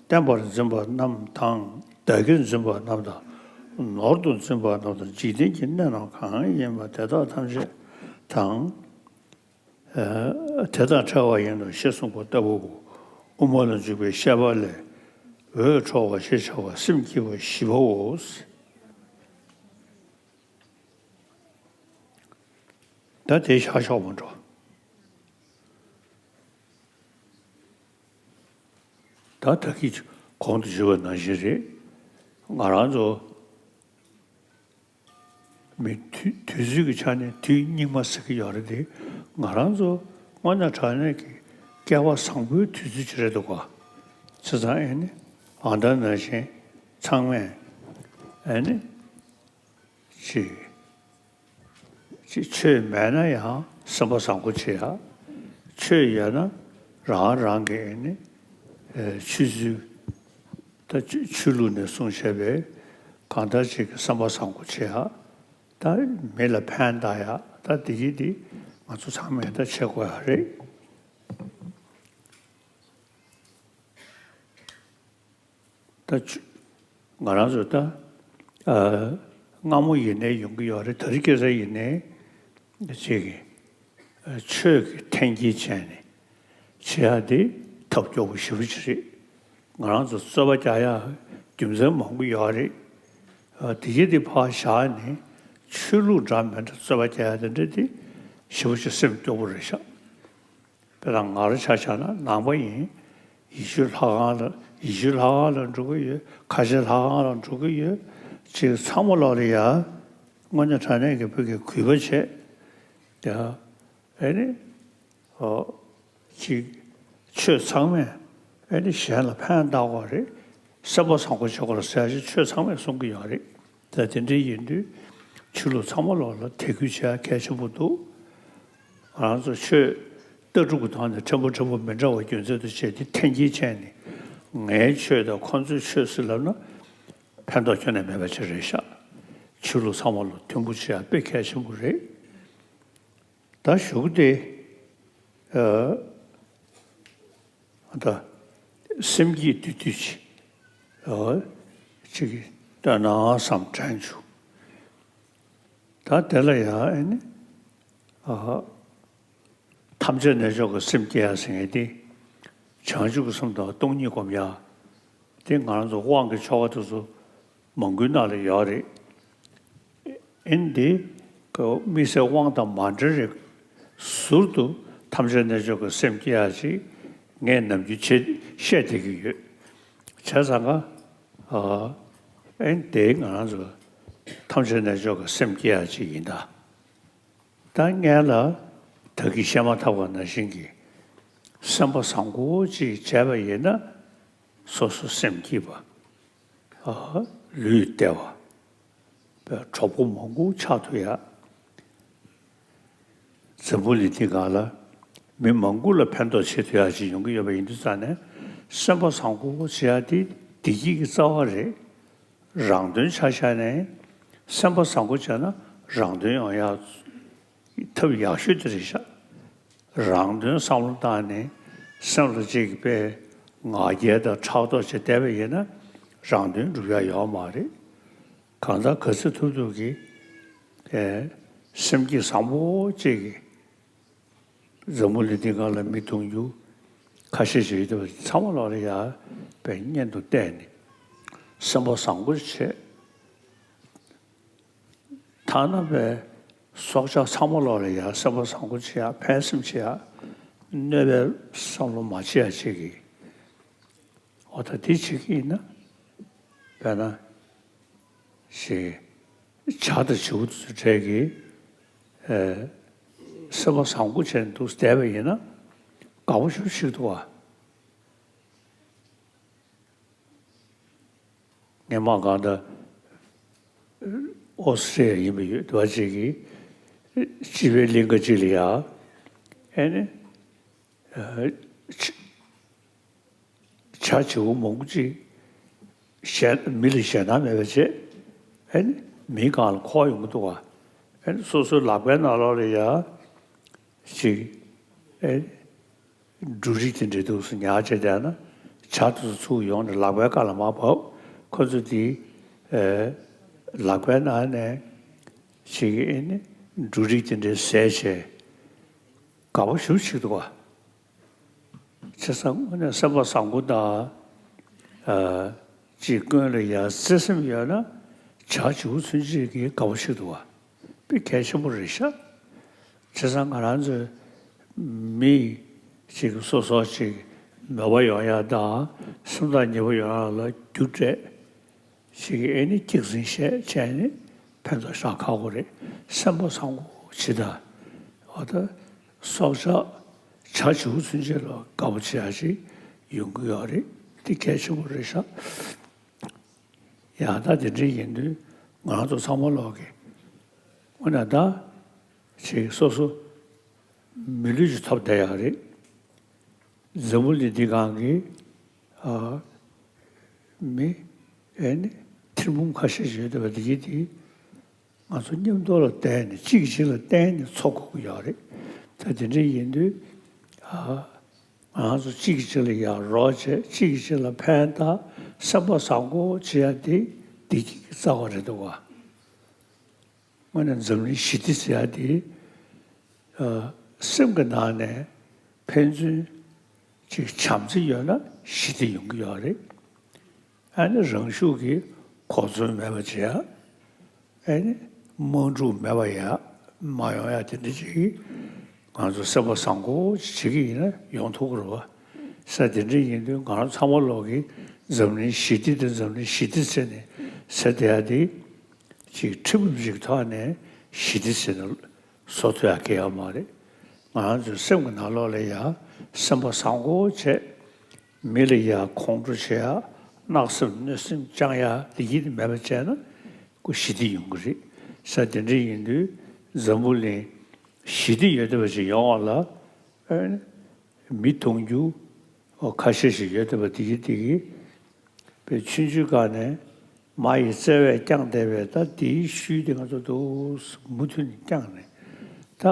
བརྟན་པར་འཛིན་པ་རྣམས་དང་། བདག་གིར་འཛིན་པ་རྣམས་དང་། ནོར་དུ་འཛིན་པ་རྣམས་དང་། འཇིག་རྟེན་གྱི་གནས་རྣམས་གང་ཡིན་པ་དེ་དག་ཐམས་ཅད་དང་། དེ་དང་བྲལ་བ་ཡིན་ནོ་ཞེས་གསུངས་པ་ལྟ་བུའོ། དབུ་མ་ལ་འཇུག་པའི་བཤད་པ་ལས། འོད་འཕྲོ་བ་ཞེས་བྱ་བ་སེམས་བསྐྱེད་པ་བཞི་པའོ། ད་དེ་བཞག་ཆོག་མ་འགྲོ། ད་ད་གིན་གོང་དུ་ཞུས་པ་ནང་བཞིན་རེད། ང་རང་ཚོ་མི་དུས་དུས་ཚོད་ཀྱི་ཆ་ནས་དུས་སྙིགས་མ་ཟེར་གྱི་ཡོད་རེད་དེ། ང་རང་ཚོ་དངོས་གནས་དྲང་གནས་ཀྱི་སྐལ་བ་བཟང་པོའི་དུས་ཚོད་ཅིག་རེད་འདུག་ག་བྱས་ཙང་ཨེ་ནི་ཨ་མདའ་ནང་བཞིན་ཚང་མས་ཨེ་ནི་ཅིག་ཅིག་ཆོས་མེད་ན་ཡང་སེམས་པ་བཟང་པོ་བྱེད་ཡ། ཆོས་ཡོད་ན་རང་རང་གི་ཨེ་ནི་ཨེ་ཆོས་ཚུལ། ད་ཆོས་ཆོས་ལུགས་ནས་གསུངས་བྱས་པའི་གང་ལྟར་ཅིག་གི་བསམ་པ་བཟང་པོ་བྱེད་ཡ། ད་མི་ལ་ཕན་བཏགས་ཡ། ད་འདི་གི་འདི་ང་ཚོ་ཚང་མས་ད་བྱེད་དགོས་ཡ་རེད། ད་ཆོས་ང་རང་ཚོ་ད་ཨ་སྔ་མོ་ཡིན་ནའི་ཡོང་གི་ཡོད་རེད། དེ་རིང་ཁ་སང་ཡིན་ནའི་ཅིག་གི་ཨ་ཆོས་ཀྱི་འཐེན་འཁྱེར་བྱས་ནས་བྱེད་ཡ་དེ་ཐབས་སྐྱོ་པོ་ཞེ་པོ་ཅིག་རེད། ང་རང་ཚོ་རྩོད་པ་རྒྱག་ཡ་རྒྱུ་མཚན་མང་པོ་ཡོད་རེད། ཨ་དེ་གི་དེ་ཕར་བཞག་ནས་ཆོས་ལུགས་འདྲ་མི་འདྲ་རྩོད་པ་རྒྱག་ཡ་དེ་འདྲ་དེ་ཞེ་པོ་ཅིག་སེམས་སྐྱོ་པོ་རེད་ཤག་དཔེར་ན་ང་རང་ཆ་བཞག་ན་ནང་པ་ཡིན། ཡེ་ཤུ་ལྷ་ཁང་ལ་ཡེ་ཤུ་ལྷ་ཁང་ལ་འགྲོ་གི་ཡོད། ཁ་ཆེ་ལྷ་ཁང་ལ་འགྲོ་གི་ཡོད། ཅིག་ཚང་མ་ལོག་ལ་ཡ་དངོས་གནས་དྲང་གནས་ཀྱི་བོད་ཀྱི་གུས་པ་བྱས། ཡ་ཨེ་ནི་ཨོ་ཅིག་ཆོས་ཚང་མས་ཨེ་ནི་གཞན་ལ་ཕན་བཏགས་དགོས་རེད། སེམས་པ་བཟང་པོ་བྱེད་དགོས་རེད་ཟེར་ཞིག་ཆོས་ཚང་མས་གསུང་གི་ཡོད་རེད། ད་དེ་འདྲ་ཡིན་དུས་ཆོས་ལུགས་ཚང་མ་ལོག་ལ་དད་གུས་བྱེད་ཡ་གལ་ཆེན་པོ་འདུག་ང་རང་ཚོ་ཆོས་ལྟ་གྲུབ་ཀྱི་ཐོག་ནས་ཕྲན་བུ་ཕྲན་བུ་མི་འདྲ་བ་རྒྱུ་མཚན་དུ་བྱས་ཏེ་འཐེན་འཁྱེར་བྱས་ནས་ངའི་ཆོས་དང་ཁོང་ཚོའི་ཆོས་ཟེར་ལབ་ན་ཕན་ཐོགས་ཁྱོན་ནས་མེད་པ་ཅིག་རེད་ཤག་ཆོས་ལུགས་ཚང་མ་ལ་མཐུན་པོ་བྱེད་ཡ་དཔེ་གལ་ཆེན་པོ་རེད། ད་གཞུག་དེ་ཨ་ད་སེམས་བསྐྱེད་བསྡུས་བསྡུས་ཅིག་ཨ་ཅིག་བཏོན་ན་བསམ་དྲན་བྱུང་། ད་དེ་ལ་ཡང་ཨེ་ནི་ཨ་ཐམས་ཅད་རྣལ་འབྱོར་གྱི་སེམས་བསྐྱེད་ཡ་ཟེར་མཁན་དེ་བྱང་ཆུབ་ཀྱི་སེམས་དང་སྟོང་ཉིད་སྒོམ་ཡ་དེ་ང་རང་ཚོ་དབང་གི་ཆོ་ག་དེ་ཚོ་མང་པོའི་ནང་ལ་ཡོད་རེད། ཨེ་ནི་དེ་དམིགས་བསལ་དབང་དང་མ་འབྲེལ་རེད། ཟུར་དུ་ཐམས་ཅད་རྣལ་འབྱོར་གྱི་སེམས་བསྐྱེད་ཡ་ཅིག་ངས་ནམ་རྒྱུན་བྱེད་བཤད་བསྡད་ཀྱི་ཡོད། བྱས་ཙང་ཀ་ཨ་ཨེ་ནི་དེ་ང་རང་ཚོ་ཐམས་ཅད་རྣལ་འབྱོར་གྱི་སེམས་བསྐྱེད་ཡ་ཅིག་ཡིན་ད། ད་སྔོན་ལ་ད་གིན་བཤད་མ་ཐག་པ་ནང་བཞིན་གྱི་སེམས་པ་བཟང་པོ་ཅིག་བྱས་པ་ཡིན་ན་སོ་སོ་སེམས་སྐྱིད་པ། ཨ་ལུས་བདེ་བ། གྲོགས་པོ་མང་པོ་ཆགས་ཐུབ་ཡ། འཛམ་བུ་གླིང་འདི་སྒང་ལ་མི་མང་པོ་ལ་ཕན་ཐོགས་བྱེད་ཐུབ་ཡ་ཅིག་ཡོང་གི་ཡོད་པ་ཡིན་དུས་ཙང་ནས་སེམས་པ་བཟང་པོ་བྱེད་ཡ་དེ་བདེ་སྐྱིད་ཀྱི་རྩ་བ་རེད། རང་དོན་ཆ་བཞག་ནས་སེམས་པ་བཟང་པོ་བྱས་ན་ རང་དོན་ཡོང་ཡག་ཐབས་ཡག་ཤོས་དེ་རེད་ཤག་རང་དོན་བསམ་བློ་བཏང་ནས་སེམས་ལ་གཅིག་པའི་ང་རྒྱལ་དང་ཕྲག་དོག་བྱས་བསྡད་པ་ཡིན་ན་རང་དོན་འགྲུབ་ཡག་ཡོད་མ་རེད། གང་ལྟར་ག་ཚོད་ཐུབ་ཐུབ་ཀྱིས་ཨེ་སེམས་བསྐྱེད་བཟང་པོ་གཅིག་གིས་འཛམ་བུ་གླིང་འདི་སྒང་ལ་མི་དུང་ཕྱུར་ཁ་ཤས་ཤིག་ཡོད་དེ་བ་ཚང་མ་ལོག་ལ་ཡ་པའི་གཉེན་དུ་བལྟས་ནས་སེམས་པ་བཟང་པོ་བྱས། ཐ་ན་པའི་སྲོག་ཆགས་ཚང་མ་ལོག་ལ་ཡ་སེམས་པ་བཟང་པོ་བྱེད་ཡ་ཕན་སེམས་བྱེད་ཡ་གནོད་པའི་བསམ་བློ་མ་བྱེད་ཡ་བྱེད་ཀྱི། འོ་ད་དེ་བྱེད་ཀྱི་ཡིན་ན། དཔེར་ན། ཞེས། བྱ་དང་བྱིའུ་དེ་ཚོ་གྲས་ཀྱིས། ཨེ། སེམས་པ་བཟང་པོ་བྱས་ནས་འདུག་བསྡད་པ་ཡིན་ན། དགའ་པོ་ཞེ་པོ་ཞིག་འདུག་བ། ངས་མ་གང་ལྟར། ཨོ་སི་ཊྲེ་ལི་ཡ་ཡིན་པ་ཡོད་དེ་བ་ཅིག་གིས། སྤྱི་པའི་གླིང་ག་ཅིག་ལ་ཡ། ཨེ་ནི། ཨ། ཆ། བྱ་བྱིའུ་མང་པོ་ཅིག་ཞེད། མི་ལ་ཞེད་སྣང་མེད་པ་བྱས། ཨེ་ནི་མིའི་སྒང་ལ་འཁོར་ཡོང་གི་འདུག་ག་ཨེ་ནི་སོ་སོའི་ལག་པའི་ནང་ལོགས་ལ་ཡ་ཅིག་ཨེ་ནི་འབྲུ་རིགས་དེ་འདྲ་འདུག་སེ་ཉར་བྱས་བསྡད་ན། བྱ་དེ་ཚོ་ཚུར་ཡོང་ནས་ལག་པའི་སྒང་ལ་མར་བབས། ཁོ་ཚོ་དེ་ཨེ་ལག་པའི་ནང་ནས་ཅིག་ཨེ་ནི་འབྲུ་རིགས་དེ་འདྲ་ཟས་བྱས་དགའ་པོ་ཞེ་པོ་ཞིག་འདུག་ག་བྱས་ཙང་དངོས་གནས་སེམས་པ་བཟང་པོ་དང་། ཨ། ཅིག་ཀུན་ལ་ཡང་བརྩེ་སེམས་ཡོད་ན་བྱ་བྱིའུ་ཚུན་ཆད་ཀྱིས་དགའ་པོ་ཞིག་འདུག་བ། དཔེ་གལ་ཆེན་པོ་རེད་ཤག་བྱས་ཙང་ང་རང་ཚོའི་མི་ཅིག་སོ་སོ་ཅིག་མོས་པ་ཡོང་ཡ་དང་སེམས་ཐག་ཉེ་པོ་ཡོང་ཡ་ལ་རྒྱུ་འབྲས། ཞིག་གིས་ཨེ་ནི་སྐྱག་རྫུན་བཤད་བྱས་ནས་ཕན་ཐོགས་བཞག་ཁག་པོ་རེད། སེམས་པ་བཟང་པོ་བྱེད་དང་། འོ་ད་སྲོག་ཆགས་བྱ་བྱིའུ་ཚུན་ཆད་ལ་དགའ་པོ་བྱེད་ཡ་ཞིག་ཡོང་གི་ཡོད་རེད། འདི་གལ་ཆེན་པོ་རེད་ཤག་ཡང་ད་དེ་འདྲ་ཡིན་དུས་ང་རང་ཚོ་ཚང་མ་ལོག་གི་དངོས་གནས་ད་ཅིག་སོ་སོ་མི་ལུས་ཅིག་ཐོབ་བསྡད་ཡག་རེད། འཛམ་བུ་གླིང་འདི་སྒང་གི་ཨ་མི་ཨེ་ནི་ཐེར་འབུམ་ཁ་ཤས་ཤིག་ཡོད་བསྡད་པ་འདི་གི་དེ་ང་ཚོ་མཉམ་དུ་ལ་བརྟེན་ནས་གཅིག་གིས་གཅིག་ལ་བརྟེན་ནས་འཚོ་དགོས་ཀྱི་ཡོད་རེད། ད་དེ་འདྲ་ཡིན་དུས་ཨ་ང་ཚོ་གཅིག་གིས་གཅིག་ལ་ཡར་རོགས་བྱས། གཅིག་གིས་གཅིག་ལ་ཕན་བཏགས། སེམས་པ་བཟང་པོ་བྱེད་ཡ་དེ་བདེ་སྐྱིད་ཀྱི་རྩ་བ་རེད་འདུག་ག་དངོས་གནས་འཛམ་གླིང་ཞི་བདེ་ཟེར་ཡ་དེ། ཨ། སེམས་ཀྱི་ནང་ནས་ཕན་ཚུན་གཅིག་བྱམས་བརྩེ་ཡོད་ན་ཞི་བདེ་ཡོང་གི་ཡོད་རེད། ཨ་ནི་རང་ཤུགས་ཀྱིས་གོ་མཚོན་མེད་པ་བྱེད་ཡ། ཨ་ནི་དམག་འཁྲུག་མེད་པ་ཡ་མ་ཡོང་ཡ་དེ་འདྲ་ཅིག་ང་ཚོ་སེམས་པ་བཟང་པོ་ཅིག་བྱེད་ཀྱི་ཡིན་ན་ཡོང་ཐུབ་ཀྱི་རེད་བ། ས་དེ་འདྲ་ཡིན་དུས་ང་རང་ཚང་མ་ལོག་གིས་འཛམ་གླིང་ཞི་བདེ་དང་འཛམ་གླིང་ཞི་བདེ་ཟེར་ནས་ཟེར་བསྡད་ཡ་དེ། ཅིག་ཁྲི་འབུམ་ཞིག་ཐོག་ནས་ཞི་བདེ་ཟེར་ནས་བཟོ་ཐུབ་ཡ་གི་ཡོད་མ་རེད། ང་རང་ཚོའི་སེམས་ཀྱི་ནང་ལོགས་ལ་ཡ་སེམས་པ་བཟང་པོ་བྱས། མི་ལ་ཡ་ཁོང་ཁྲོ་བྱེད་ཡ། གནག་སེམས་གནོད་སེམས་བཅང་ཡ་དེ་ཡིད་མེད་པ་བྱས་ན་ཁོ་ཞི་བདེ་ཡོང་གི་རེད། ས་དེ་འདྲ་ཡིན་དུས་འཛམ་བུ་གླིང་ཞི་བདེ་ཡོད་བསྡད་པ་ཞིག་ཡོང་བ་ལ་ཨ་ནི་མི་དུང་ཕྱུར་ཁ་ཤས་ཤིག་ཡོད་བསྡད་པ་དེ་གི་དེ་གི་པའི་ཆུང་ཆུང་སྒང་ནས་མ་ཡི་བརྩེ་བས་བསྐྱངས་བསྡད་པའི་ད་དེའི་ཤུལ་དེ་ང་ཚོ་འདུག་མུ་མཐུད་ནས་བསྐྱངས་ནས་ད་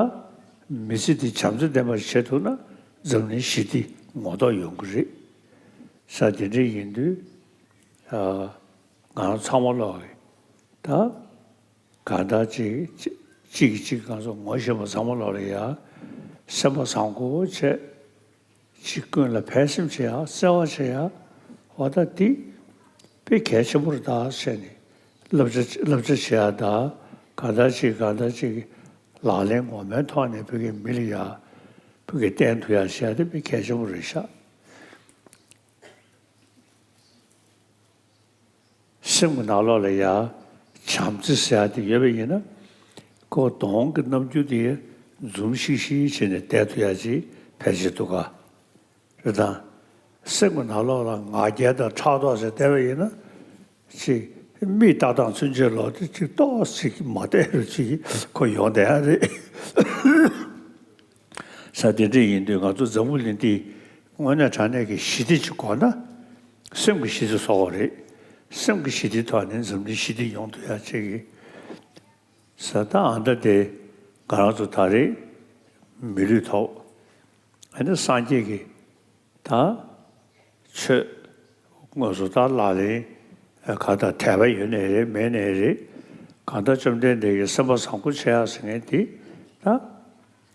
མི་ཚེ་འདི་བྱམས་བརྩེ་ལྡན་པ་ཞིག་བྱེད་ཐུབ་ན་འཛམ་གླིང་ཞི་བདེ་ངོ་ཐོག་ཡོང་གི་རེད། ས་དེ་འདྲ་ཡིན་དུས་ཨ་ང་རང་ཚང་མ་ལོག་གི་ད། གང་ལྟར་ཅིག་ཅིག་གིས་ཅིག་གང་ཚོ་ངོ་ཤེས་པ་ཚང་མ་ལོག་ལ་ཡ་སེམས་པ་བཟང་པོ་བྱས། ཅིག་ཀུན་ལ་ཕན་སེམས་བྱེད་ཡ། བརྩེ་བ་བྱེད་ཡ། འོ་ད་འདི་དཔེ་གལ་ཆེན་པོ་རེད་ད་བྱས་ནས་བསླབ་བྱ་བསླབ་བྱ་བྱེད་ཡ་ད། གང་ལྟར་ཅིག་གང་ལྟར་ཅིག་ལག་ལེན་ངོ་མའི་ཐོག་ནས་བོད་ཀྱི་མི་ལ་ཡ་བོད་ཀྱི་བསྟན་ཐུབ་ཡ་བྱེད་ཡ་དེ་དཔེ་གལ་ཆེན་པོ་རེད་ཤག་སེམས་ཀྱི་ནང་ལོགས་ལ་ཡ་བྱམས་བརྩེ་ཟེར་ཡ་དེ་ཡོད་པ་ཡིན་ན། ཁོ་གདོང་གི་རྣམ་འགྱུར་དེ་འཛུམ་ཤིག་ཤིག་བྱས་ནས་བསྡད་ཐུབ་ཡ་ཅིག་ཕལ་ཆེར་འདུག་ག་རེད་དང་། སེམས་ཀྱི་ནང་ལོགས་ལ་ང་རྒྱལ་དང་ཕྲག་དོག་ཟེར་བསྡད་པ་ཡིན་ན། ཅིག་མིག་ལྟ་སྟངས་ཚུན་ཆད་ལོག་སྟེ་ཅིག་ཏོག་ཙམ་མ་བདེ་རུ་ཅིག་ཁོ་ཡོང་བསྡད་ཡ་རེད། ས་དེ་འདྲ་ཡིན་དུས་ང་ཚོ་འཛམ་བུ་གླིང་འདི་དངོས་གནས་དྲང་གནས་ཀྱི་ཞི་བདེ་ཅིག་དགོས་ན་སེམས་ཀྱི་ཞི་བདེ་བཟོ་དགོས་རེད། སེམས་ཀྱི་ཞི་བདེ་ཐོག་ནས་འཛམ་གླིང་ཞི་བདེ་ཡོང་ཐུབ་ཡ་ཅིག་གི་ ས་ད་ཨ་མདའ་དེ་ང་རང་ཚོ་ད་རེས་མི་ལུས་ཐོབ། ཨ་ནི་སངས་རྒྱས་ཀྱི་ད་ཆོས་དངོས་སུ་ད་ལག་ལེན་ག་ད་དད་པ་ཡོད་ནའི་རེད་མེད་ནའི་རེད། གང་ལྟར་བཅོམ་ལྡན་འདས་ཀྱི་སེམས་པ་བཟང་པོ་བྱེད་ཡག་ཟེར་མཁན་དེ་ད་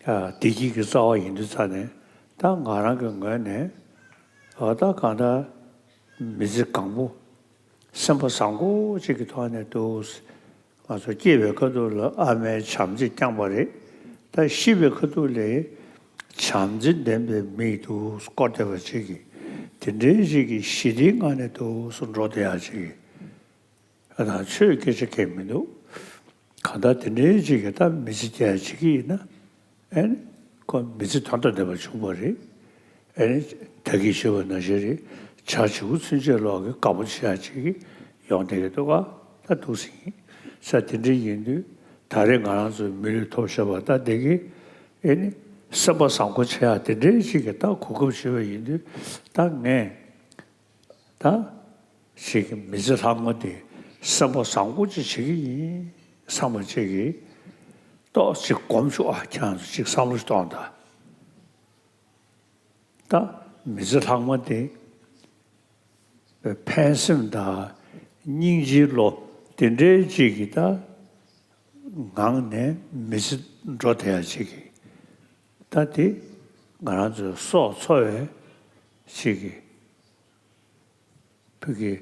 བདེ་སྐྱིད་ཀྱི་རྩ་བ་ཡིན་དུས་ཙང་ནས་ད་ང་རང་གི་ངོས་ནས་ད་གང་ལྟར་མི་ཚེ་གང་པོ་སེམས་པ་བཟང་པོ་ཅིག་གི་ཐོག་ནས་འདུག་ང་ཚོ་སྐྱེས་པའི་ཁ་ཐུག་ལ་ཨ་མའི་བྱམས་བརྩེས་བསྐྱངས་པ་རེད། ད་ཤི་བའི་ཁ་ཐུག་ལ་བྱམས་བརྩེ་ལྡན་པའི་མིག་ཏུ་བསྐོར་བསྡད་པ་ཅིག་གིས་དེ་འདྲའི་ཞིག་གི་ཞི་བདེའི་ངང་ནས་འདུག་སེ་འགྲོ་བསྡད་ཡག་ཅིག་གིས་ཨ་ད་ཆོས་སྐད་ཆ་གང་མི་འདུག་གང་ལྟར་དེ་འདྲའི་ཅིག་གིས་ད་མི་ཚེ་སྐྱེལ་ཡག་ཅིག་གིས་ཡིན་ན་ཨེ་ནི་ཁོ་མི་ཚེ་དོན་དང་ལྡན་པ་བྱུང་བ་རེད། ཨེ་ནི་ད་གིན་ཞུས་པ་ནང་བཞིན་རེད། བྱ་བྱིའུ་ཚུན་ཆད་ལོག་གི་དགའ་པོ་བྱེད་ཡག་ཅིག་ཡོང་བསྡད་ཀྱི་འདུག་ག་ད་འདུག་སེ་ཡིན་ས་དེ་འདྲ་ཡིན་དུས་ད་རེས་ང་རང་ཚོའི་མི་ལུས་ཐོབ་བཞག་པ་ད་འདི་གི་ཨེ་ནི་སེམས་པ་བཟང་པོ་བྱེད་ཡག་དེ་འདྲའི་ཅིག་གི་ད་གོ་སྐབས་ཞུས་པ་ཡིན་དུས་ད་ངས་ད་ཅིག་གི་མི་ཚེ་ལྷག་མ་དེ་སེམས་པ་བཟང་པོ་ཅིག་བྱེད་ཀྱི་ཡིན་བསམ་པ་ཅིག་གི་ཏོག་ཅིག་སྒོམ་ཤོག་ཨ། ཁྱེད་རང་ཚོ་ཅིག་བསམ་བློ་ཞིག་གཏོང་དང་། ད་མི་ཚེ་ལྷག་མ་དེ་ཕན་སེམས་དང་སྙིང་རྗེའི་བློ་དེ་འདྲའི་ཅིག་གིས་ད་ངང་ནས་མི་ཚེ་འགྲོ་བསྡད་ཡག་ཅིག་གིས་ད་དེ་ང་རང་ཚོའི་སྲོག་འཚོ་བའི་ཅིག་གི་བོད་ཀྱི་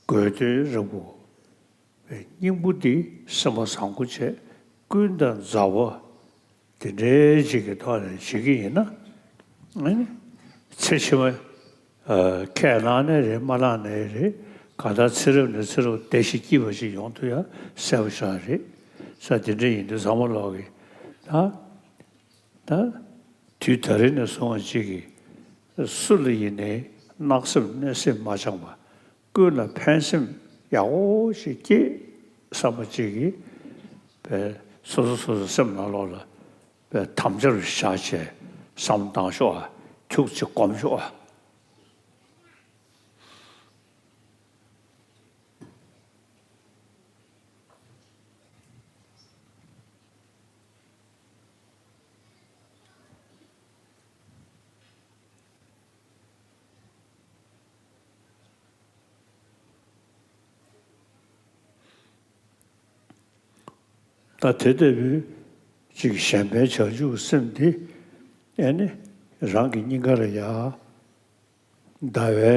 དགོས་འདུན་རིང་པོ། སྙིང་པོ་འདི་སེམས་པ་བཟང་པོ་བྱས་ཀུན་དང་མཛའ་བ་དེ་འདྲའི་ཅིག་གི་ཐོག་ནས་བྱེད་ཀྱི་ཡིན་ན། ཨ་ནི་ཚེ་ཕྱི་མ་ཁས་བླངས་ནའི་རེད་མ་བླངས་ནའི་རེད། གང་ལྟར་ཚེ་རབས་ནས་ཚེ་རབས་བདེ་ཞིང་སྐྱིད་པ་ཞིག་ཡོང་ཐུབ་ཡ་གསལ་པོ་ཞིག་རེད། ས་དེ་འདྲ་ཡིན་དུས་ཚང་མ་ལོག་གི་ད། ད། དུས་ད་རེས་ནས་བཟུང་བ་ཅིག་གིས་སུ་ལ་ཡིན་ནའི་བརྣག་སེམས་གནོད་སེམས་མ་བཅངས་པ་ཀུན་ལ་ཕན་སེམས་ཡག་པོ་ཞིག་སྐྱེས་བསམ་པ་ཅིག་གིས་པའི་སོ་སོ་སོ་སོའི་སེམས་ནང་ལོགས་ལ་པའི་དམ་བཅའ་རུ་བཞག་བྱས་བསམ་བློ་བཏང་ཤོག་ཨ། ཁྱུག་ཅིག་སྒོམ་ཤོག་ཨ། ད་དེ་ལྟ་བུའི་ཅིག་གཞན་ཕན་བྱང་ཆུབ་སེམས་འདི་ཨེ་ནི་རང་གི་སྙིང་ག་ལ་ཡ། ཟླ་བའི་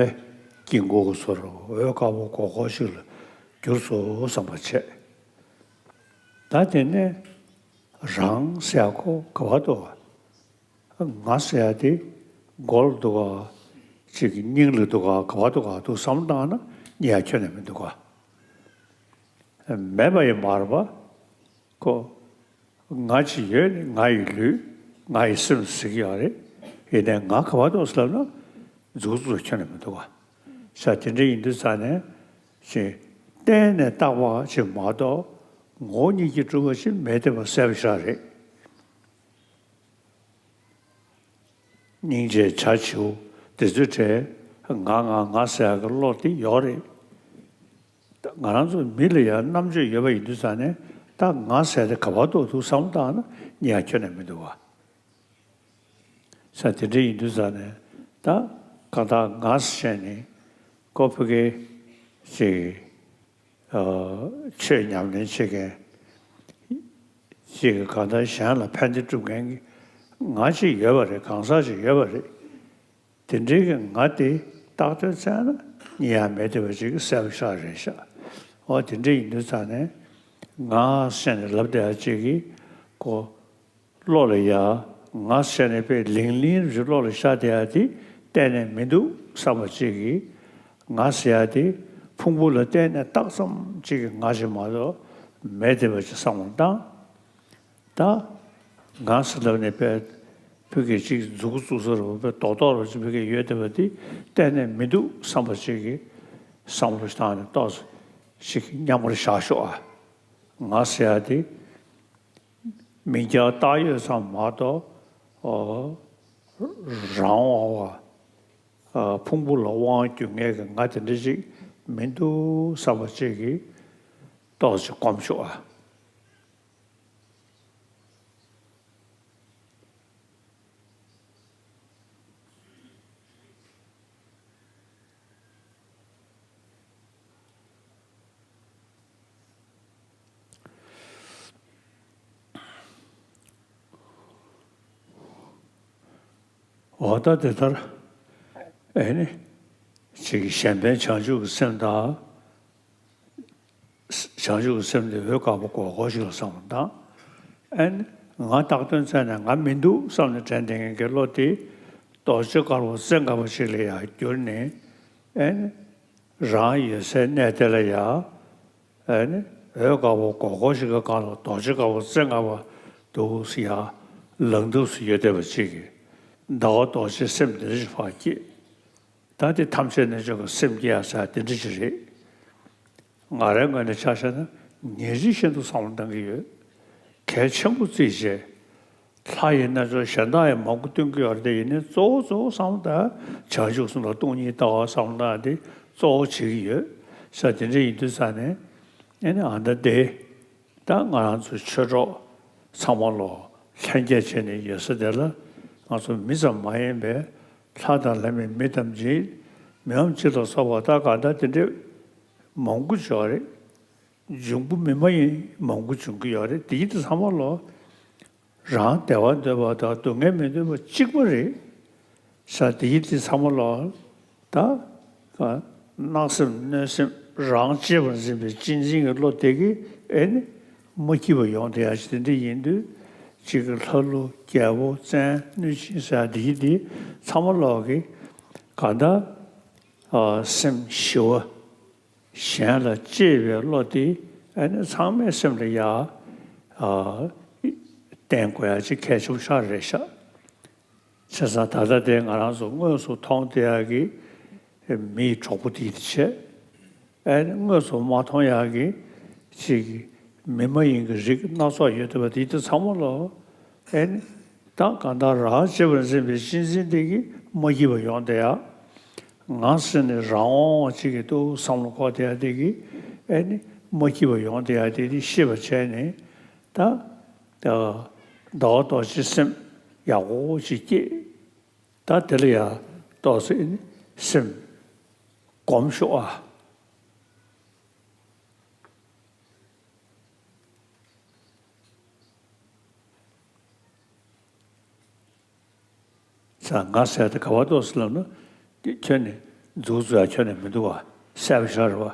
དཀྱིལ་འཁོར་གྱི་བཟོ་འདྲ་འོད་དཀར་པོ་གོར་གོར་ཞིག་ལ་གྱུར་སོང་བསམ་པ་བྱས། ད་དེ་ནས་རང་ཟེར་ཡ་ཁོ་ག་བ་འདུག་ག་ང་ཟེར་ཡ་དེ་མགོ་ལ་འདུག་ག་ཅིག་སྙིང་ལ་འདུག་ག་ག་བ་འདུག་ག་འདུག་བསམ་བཏང་ན་རྙེད་ཡ་ཁྱོན་ནས་མི་འདུག་ག་མེད་པ་ཡིན་མ་རེད་པ། ཁོ། ང་ཅིག་ཡོད་ནི་ང་ཡི་ལུས་ང་ཡི་སེམས་ཟེར་གྱི་ཡོད་རེད། ཡིན་ནའི་ང་ག་པར་འདུག་ཟེར་ལབ་ན་མཛུབ་གུ་ཙུག་ཁྱོན་ནས་མི་འདུག་ག་ས་དེ་འདྲ་ཡིན་དུས་ཙང་ནས་ཅིག་གཏན་ནས་རྟག་པ་ཅིག་མ་གཏོགས་ངོ་བོ་ཉིད་ཀྱིས་གྲུབ་པ་ཅིག་མེད་བསྡད་པ་གསལ་པོ་ཞིག་རེད། སྙིང་རྗེ་བྱ་བྱིའུ་དེ་ཚོའི་གྲས་ང་ང་ང་ཟེར་ཡག་གི་བློ་དེ་ཡོད་རེད། ད་ང་རང་ཚོ་མི་ལ་ཡང་རྣམ་དཔྱོད་ཡོད་པ་ཡིན་དུས་ཙང་ནས་ད་ང་ཟེར་དེ་ག་པར་འདུག་འདུག་བསམ་བཏང་ན་རྙེད་ཡ་ཁྱོན་ནས་མི་འདུག་བ། ས་དེ་འདྲ་ཡིན་དུས་ཙང་ནས་ད་གང་ལྟར་ང་ཟེར་ནས་ཀོ་ཕི་ཀེ་ཅིག་ཆོས་ཉམས་ལེན་བྱེད་མཁན་ཅིག་གིས་གང་ལྟར་གཞན་ལ་ཕན་བདེ་སྒྲུབ་མཁན་གྱི་ང་ཅིག་ཡོད་པ་རེད། གང་ཟག་ཅིག་ཡོད་པ་རེད། དེ་འདྲའི་གི་ང་དེ་བཏགས་དོན་བཙལ་ན་རྙེད་ཡ་མེད་བསྡད་པ་ཅིག་གི་གསལ་པོ་ཤག་རེད་ཤག་འོ་དེ་འདྲ་ཡིན་དུས་ཙང་ནས་ང་ཟེར་ནས་ལབ་བསྡད་ཡ་ཅིག་གིས་ཀོ་བློ་ལ་ཡ་ང་ཟེར་ནས་དཔེ་ལིང་ལིང་རེ་བློ་ལ་ཤར་བསྡད་ཡ་དེ་གཏན་ནས་མི་འདུག་བསམ་པ་ཅིག་གིས་ང་ཟེར་ཡ་དེ་ཕུང་པོ་ལ་གཏན་ནས་བཏགས་ཙམ་ཅིག་གི་ང་ཞིག་མ་གཏོགས་མེད་བསྡད་པ་ཅིག་བསམ་བློ་བཏང་། ད་ང་ཟེར་ལབ་ནས་དཔེ་ཕ་གི་ཅིག་མཛུབ་གུ་བཙུགས་ས་རུ་དཔེ་རྡོག་རྡོག་རུ་ཅིག་ཕ་གི་ཡོད་བསྡད་པ་དེ་གཏན་ནས་མི་འདུག་བསམ་པ་ཅིག་གིས་བསམ་བློ་ཞིག་བཏང་ནས་ཏོག་ཙམ་ཞིག་མཉམ་པར་བཞག་ཤོག་ཨ། ང་ཟེར་ཡ་དེ། མིང་རྐྱང་བཏགས་ཡོད་ཙམ་མ་གཏོགས། ཨོ། རང་དབང་བ། ཨ། ཕུང་པོ་ལ་དབང་བསྒྱུར་མཁན་གྱི་ང་དེ་འདྲ་ཅིག་མི་འདུག་བསམ་པ་ཅིག་གིས་ཏོག་ཙམ་སྒོམ་ཤོག་ཨ། འོ་ད་དེ་ལྟར་ཨེ་ནི་ཅིག་གཞན་ཕན་བྱང་ཆུབ་ཀྱི་སེམས་དང་། བྱང་ཆུབ་ཀྱི་སེམས་དེ་འོད་དཀར་པོ་སྒོར་སྒོར་ཞིག་ལ་བསམ་བློ་བཏང་། ཨེ་ནི་ང་བཏགས་དོན་བཙལ་ནས་ང་མི་འདུག་བསམ་ནས་དྲན་བསྡད་མཁན་གྱི་བློ་དེ་རྡོ་རྗེ་དཀར་པོ་རྩེ་ལྔ་པ་ཞིག་ལ་ཡར་བསྒྱུར་ནས། ཨེ་ནི་རང་ཡོད་སའི་གནས་དེ་ལ་ཡར། ཨེ་ནི་འོད་དཀར་པོ་སྒོར་སྒོར་ཞིག་གི་སྒང་ལ་རྡོ་རྗེ་དཀར་པོ་རྩེ་ལྔ་པ་འདུག་སེ་ཡར་ལངས་ཐབས་སུ་ཡོད་བསྡད་པ་ཅིག་གིས། ཟླ་བ་རྡོ་རྗེ་སེམས་འདི་འདྲ་ཞིག་ཕར་སྐྱེས། ད་དེ་ཐམས་ཅད་རྣལ་འབྱོར་གྱི་སེམས་སྐྱེ་ཡ་ཟེར་དེ་འདྲ་ཞིག་རེད། ང་རའི་ངོས་ནས་ཆ་བཞག་ན་ཉིན་རེ་བཞིན་དུ་བསམ་བློ་གཏང་གི་ཡོད། གལ་ཆེན་པོ་བརྩིས་བྱས། ལྷ་ཡི་རྣལ་འབྱོར་གཞན་དག་ཡང་མང་པོ་སྟོན་གྱི་ཡོད་རེད་དེ། ཡིན་ནའི་གཙོ་བོ་གཙོ་བོ་བསམ་བློ་བཏང་། བྱང་ཆུབ་སེམས་དང་སྟོང་ཉིད་ལྟ་བ་བསམ་བློ་བཏང་དེ་གཙོ་བོ་བྱེད་ཀྱི་ཡོད་ས། དེ་འདྲ་ཡིན་དུས་ཙང་ནས་ཨེ་ནི་ཨ་ད་དེ། ད་ང་རང་ཚོ་ཆོས་གྲོགས་ཚང་མ་ལོ་ལྷན་རྒྱས་བྱས་ནས་ཡོད་ས་དེ་ལ། ང་ཚོ་མི་ཙམ་མ་ཡིན་པའི་ལྷ་དང་ལྷ་མིན་མི་ཐམས་ཅད། མི་འམ་ཅི་ལ་སོགས་པ་ད་ག་ད་དེ་འདྲས་མང་པོ་ཡོད་རེད། འབྱུང་པོ་མི་མ་ཡིན་མང་པོ་འབྱུང་གི་ཡོད་རེད། དེ་ཡིན་དུས་ཚང་མ་ལོ། རང་བདེ་བ་འདོད་པ་དང་སྡུག་བསྔལ་མི་འདོད་པ་གཅིག་པ་རེད་ས། དེ་ཡིན་དུས་ཚང་མ་ལོ། ད་ག་བརྣབ་སེམས་གནོད་སེམས་རང་གཅེས་པར་འཛིན་པའི་གཅེས་འཛིན་གྱི་བློ་དེ་གིས་ཨེ་ནི་མ་སྐྱིད་པ་ཡོང་བསྡད་ཡ་ཞིག་དེ་འདྲ་ཡིན་དུས། གཅིག་གི་ལྷ་ཀླུ་རྒྱལ་པོ་བཙན་གནོད་སྦྱིན་ཟེར་ཡ་དེ་ཡིན་དུས་ཚང་མ་ལོ་གིས་ག་ད་སེམས་ཞི་བ། གཞན་ལ་གཅེས་པའི་བློ་དེ་ཨ་ནི་ཚང་མའི་སེམས་ལ་ཡ་ཨ་བསྟེན་དགོས་ཡ་ཅིག་གལ་ཆེན་པོ་ཤ་རེད་ཤག་བྱས་ཙང་ད་ལྟ་དེ་ང་རང་ཚོ་དངོས་སུ་མཐོང་བསྡད་ཡ་གི་མིའི་གྲོགས་པོ་དེ་དེ་བྱས། ཨ་ནི་དངོས་སུ་མ་མཐོང་ཡ་གི་ཅིག་མི་མ་ཡིན་གྱི་རིགས་སྣ་ཚོགས་ཡོད་བསྡད་པ་དེ་དེ་ཚང་མ་ལོ། ཨེ་ནི། ད་གང་ལྟར་རང་གཅེས་པར་འཛིན་པའི་གཅེས་འཛིན་དེ་གིས་མ་སྐྱིད་པ་ཡོང་བསྡད་ཡ། ང་ཟེར་ནས་རང་དབང་བ་གཅིག་གི་ཏུ་བསམ་བློ་འཁོར་བསྡད་ཡ་དེ་གིས་ཨེ་ནི་མ་སྐྱིད་པ་ཡོང་བསྡད་ཡ་དེ་དེ་ཤེས་པ་བྱས་ནས། ད་ད་ཟླ་བ་རྡོ་རྗེ་སེམས་ཡག་པོ་ཅིག་སྐྱེས། ད་དེ་ལ་ཡ་ཏོག་ཙམ་ཨེ་ནི་སེམས་སྒོམ་ཤོག་ཨ། ས་ང་ཟེར་དེ་ག་བ་ཏོག་ཙམ་ལབ་ན། དེ་ཁྱོན་ནས་མཛུབ་བཙུགས་ཡ་ཁྱོན་ནས་མི་འདུག་བ། གསལ་པོ་ཤར་བ།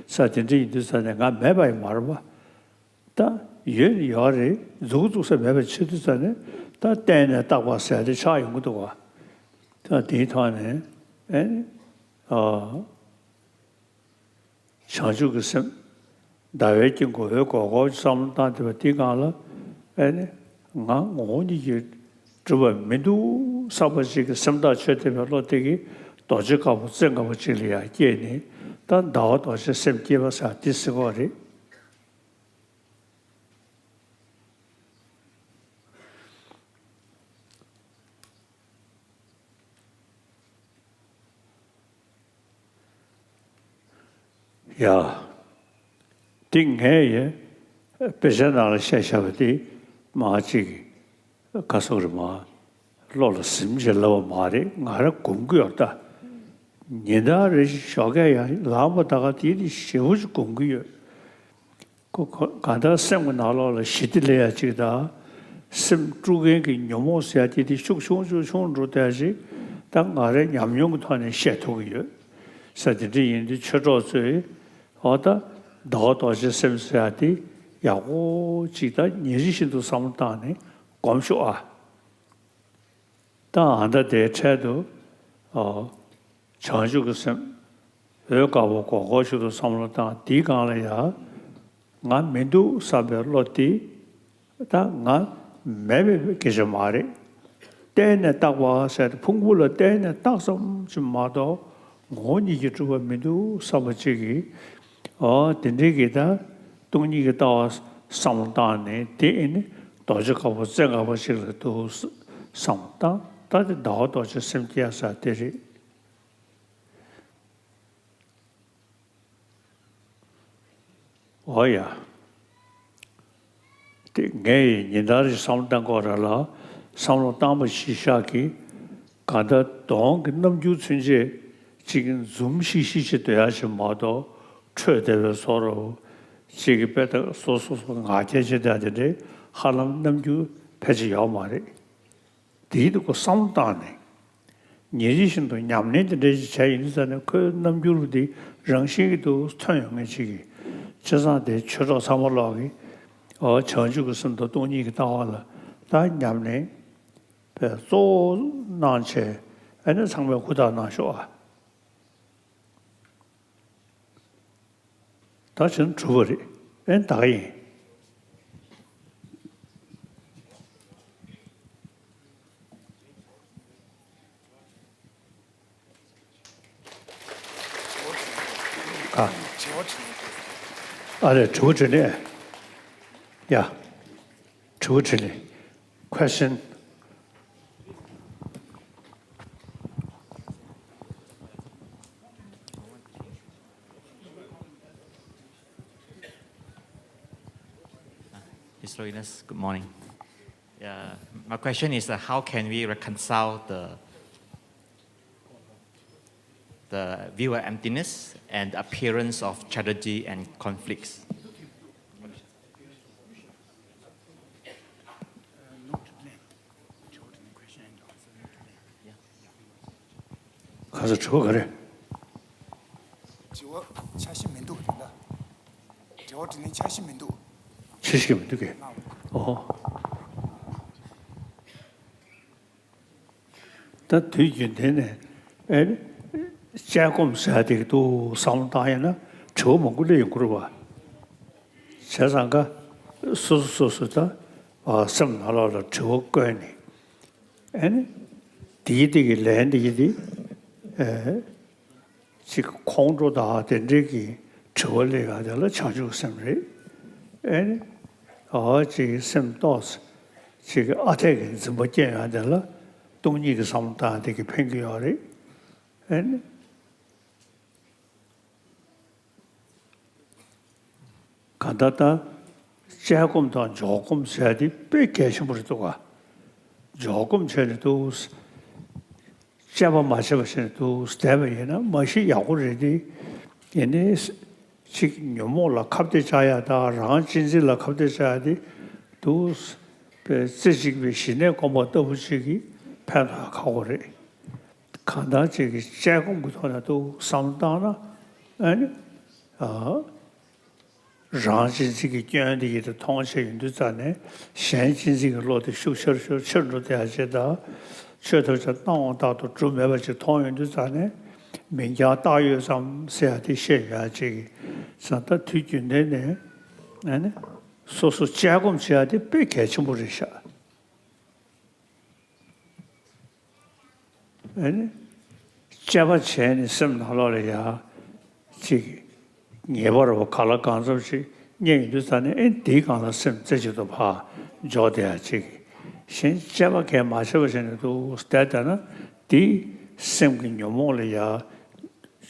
ས་དེ་འདྲ་ཡིན་དུས་ས་ནས་ང་མེད་པ་ཡིན་མ་རེད་བ། ད་ཡོད་ནི་ཡོད་རེད། མཛུབ་བཙུགས་ས་མེད་པ་ཆེ་དུས་ས་ནས་ད་བརྟེན་ནས་བཏགས་པ་ཟེར་དེ་ཆགས་ཡོང་གི་འདུག་བ། ད་དེའི་ཐོག་ནས་ཨེ་ནི་ཨ། བྱང་ཆུབ་ཀྱི་སེམས། ཟླ་བའི་དཀྱིལ་འཁོར་འོད་ཀོར་ཀོར་བསམ་བློ་བཏང་བསྡད་པ་དེའི་སྒང་ལ། ཨེ་ནི། ང་ངོ་བོ་ཉིད་ཀྱིས་གྲུབ་པ་མི་འདུག་བསམ་པ་ཞིག་གི་སེམས་ཐག་ཆོད་བསྡད་པའི་བློ་དེ་གིས་རྡོ་རྗེ་དཀར་པོ་རྩེ་ལྔ་པ་ཅིག་ལ་ཡང་སྐྱེས་ནས། ད་ཟླ་བ་རྡོ་རྗེ་སེམས་སྐྱེས་པ་ཟེར་དེ་ཟེར་གོ་རེད། ཡ། འདི་ངས་ཡ་དཔེ་ཆ་ནང་ལ་བཤད་བཞག་པ་འདི་མ་གཅིག་ག་སོག་རེད་མ། བློ་ལ་ཟིན་བྱས་ལབ་པ་མ་རེད། ང་རང་སྒོམ་གྱི་ཡོད་ད། ཉིན་ལྟར་རེ་བཞིན་ཞོགས་ཀས་ཡང་ལངས་པ་ད་ག་དེ་ནི་ཞེ་པོ་ཅིག་སྒོམ་གྱི་ཡོད། ཁོ་ཁོ་གང་ལྟར་སེམས་ཀྱི་ནང་ལོགས་ལ་ཞི་བདེ་སླེབས་ཡ་གཅིག་དང་། སེམས་དཀྲུག་མཁན་གྱི་ཉོན་མོངས་ཟེར་ཡ་དེ་དེ་ཤུགས་ཆུང་ཆུང་ཆུང་འགྲོ་བསྡད་ཡ་ཅིག་ད་ང་རའི་ཉམས་མྱོང་གི་ཐོག་ནས་བཤད་ཐུབ་ཀྱི་ཡོད། ས་དེ་འདྲ་ཡིན་དུས་ཆོས་གྲོགས་ཚོས་འོ་ད་ཟླ་བ་རྡོ་རྗེ་སེམས་ཟེར་ཡ་དེ་ཡག་པོ་ཅིག་ད་ཉིན་རེ་བཞིན་དུ་བསམ་བློ་བཏང་ནས་སྒོམ་ཤོག་ཨ། ད་ཨ་མདའ་དེའི་འཕྲལ་དུ། ཨོ། བྱང་ཆུབ་ཀྱི་སེམས། འོད་དཀར་པོ་སྒོར་སྒོར་ཞིག་ཏུ་བསམ་བློ་བཏང་། དེའི་སྒང་ལ་ཡ། ང་མི་འདུག་བསམ་པའི་བློ་དེ། ད་ང་མེད་པའི་སྐད་ཆ་མ་རེད། བརྟེན་ནས་བཏགས་པ་ཟེར་ཏེ་ཕུང་པོ་ལ་བརྟེན་ནས་བཏགས་ཙམ་ཅིག་མ་གཏོགས་ངོ་བོ་ཉིད་ཀྱིས་གྲུབ་པ་མི་འདུག་བསམ་པ་ཅིག་གིས། ཨོ་དེ་འདྲའི་གི་ད་སྟོང་ཉིད་ཀྱི་ལྟ་བ་བསམ་བློ་བཏང་ནས་དེ་ཨེ་ནི་རྡོ་རྗེ་དཀར་པོ་རྩེ་ལྔ་པ་ཞིག་ལ་འདུག་བསམ་བློ་བཏང་། ད་དེ་ཟླ་བ་རྡོ་རྗེ་སེམས་སྐྱེ་ས་དེ་རེད། འོ་ཡ། དེ་ངས་ཡི་ཉིན་ལྟར་གྱི་བསམ་བློ་བཏང་དགོས་ར་ལ། བསམ་བློ་བཏང་པ་གཞི་བཞག་གིས་གང་ལྟར་གདོང་གི་རྣམ་འགྱུར་ཚུན་ཆད་ཅིག་འཛུམ་ཤིག་ཤིག་བྱེད་སྡོད་ཡ་ཞིག་མ་གཏོགས་ཁྲོས་བསྡད་པའི་བཟོ་འདྲ་བོ་ཅིག་གི་དཔེ་ལྟ་སོ་སོ་སོ་ང་རྒྱལ་བྱེད་བསྡད་དེ་འདྲའི་ཧ་ལམ་རྣམ་འགྱུར་ཕལ་ཆེར་ཡོད་མ་རེད། དེའི་ཐོག་བསམ་བློ་བཏང་ནས། ཉིན་རེ་བཞིན་དུ་ཉམས་ལེན་དེ་འདྲ་ཞིག་བྱས་ཡིན་དུས་ཙང་ནས་ཁོའི་རྣམ་འགྱུར་དེ་རང་བཞིན་གྱིས་འདུག་ཐོན་ཡོང་མཁན་ཞིག་གིས། བྱས་ཙང་དེ་ཆོས་གྲོགས་ཚང་མ་ལོག་གིས་ཨོ་བྱང་ཆུབ་ཀྱི་སེམས་དང་སྟོང་ཉིད་ཀྱི་ལྟ་བ་ལ་ད་ཉམས་ལེན་པའི་གཙོ་བོ་གནང་བྱས། ཨ་ནི་ཚང་མས་ཧུར་ཐག་གནང་ཤོག་ཨ། ད་བྱས་ན་གྲུབ་པ་རེད། ཨེ་ད་ག་ཡིན། ཨ། ཨ་རེ་དྲི་བ་དྲིས་ནས། ཡ། དྲི་བ་དྲིས་ནས། Question. His Holiness, good morning. Yeah, my question is, uh, how can we reconcile the the view of emptiness and the appearance of tragedy and conflicts? ག་ས་དྲི་བ་ག་རེ། དྲི་བ་ཆ་ཤས་མི་འདུག་དེ་འདྲ། དྲི་བ་དྲིས་ནས་ཆ་ཤས་མི་འདུག་ཆ་ཤས་མི་འདུག་གས། ཨོ། ད་དུས་རྒྱུན་ལྡན་ནས་ཨེ་དཔྱད་སྒོམ་ཟེར་ཡ་དེ་འདུག་བསམ་བློ་བཏང་ཡིན་ན་དྲི་བ་མང་པོ་སླེབས་ཡོང་གི་རེད་བ། བྱས་ཙང་ཀ་སོ་སོ་སོ་སོ་ད་ཨ་སེམས་ནང་ལོགས་ལ་དྲི་བ་བཀོད་ནས། ཨེ་ནི། དེའི་སྟེང་གི་ལན་འདི་ཡིན་ཏེ། ཨེ། ཅིག་ཁོང་ཁྲོ་དང་དེ་འདྲའི་གི་དྲི་བ་སླེབས་ཡ་དེ་ལ་བྱང་ཆུབ་སེམས་རེད། ཨེ་ནི། ཨ་ཅིག་སེམས་རྟོགས། ཅིག་ཨ་འཐས་ཀྱི་འཛིན་པ་སྐྱེ་ཡ་དེ་ལ་སྟོང་ཉིད་ཀྱི་བསམ་བློ་བཏང་དེ་གི་ཕན་གྱི་ཡོད་རེད། ཨེ་ནི། གང་ལྟར་ད་དཔྱད་སྒོམ་དང་འཇོག་སྒོམ་ཟེར་ཡ་དེ་དཔེ་གལ་ཆེན་པོ་རེད་འདུག་ག་འཇོག་སྒོམ་བྱས་ནས་འདུག་དཔྱད་པ་མ་བྱས་པ་བྱས་ནས་འདུག་བསྡད་པ་ཡིན་ན་མ་གཞི་ཡག་པོ་རེད་དེ། ཡིན་ནའི་ཅིག་ཉོན་མོངས་ལ་ཁ་གཏད་བཅག་ཡ་དང་རང་གཅེས་འཛིན་ལ་ཁ་གཏད་བཅག་ཡ་དེ་འདུག་པའི་རྩེ་གཅིག་པའི་ཞི་གནས་སྒོམ་པ་ལྟ་བུ་ཅིག་གིས་ཕན་ཐོགས་ཡ་ཁག་པོ་རེད། གང་ལྟར་ཅིག་གིས་དཔྱད་སྒོམ་གྱི་ཐོག་ནས་འདུག་བསམ་བློ་བཏང་ན། ཨ་ནི། ཨ། རང་གཅེས་འཛིན་གྱི་སྐྱོན་དེ་ཡིན་དུ་མཐོང་བྱས་ཡོང་དུས་ཙང་ནས་གཞན་གཅེས་འཛིན་གྱི་བློ་དེ་ཤུགས་ཆེར་ཤུགས་ཆེར་འགྲོ་བསྡད་ཡ་ཅིག་དང་། ཆོས་ཐམས་ཅད་སྣང་བ་ལྟར་དུ་གྲུབ་མེད་པ་ཅིག་མཐོང་ཡོང་དུས་ཙང་ནས་མིང་རྐྱང་བཏགས་ཡོད་ཙམ་ཟེར་ཡ་དེ་ཤེས་ཡོང་ཡ་ཅིག་ཙང་ད་དུས་རྒྱུན་ལྡན་ནས་ཨ་ནི་སོ་སོ་དཔྱད་སྒོམ་བྱེད་ཡ་དེ་དཔེ་གལ་ཆེན་པོ་རེད་ཤག་ཨེ་ནི། དཔྱད་པ་བྱས་ནས་སེམས་ནང་ལོགས་ལ་ཡ། ཅིག་ངེས་པར་བ་ག་ལ་གང་འཚམ་ཞིག་རྙེད་ཡོང་དུས་ཙང་ནས་ཨེ་འདིའི་སྒང་ལ་སེམས་རྩེ་གཅིག་ཏུ་ཕར་འཇོག་བསྡད་ཡ་ཅིག་གཞན་དཔྱད་པ་གས་མ་བྱས་པ་བྱས་ནས་འདུག་བསྡད་བསྡད་ན་འདིས་སེམས་ཀྱི་ཉོན་མོངས་ལ་ཡ།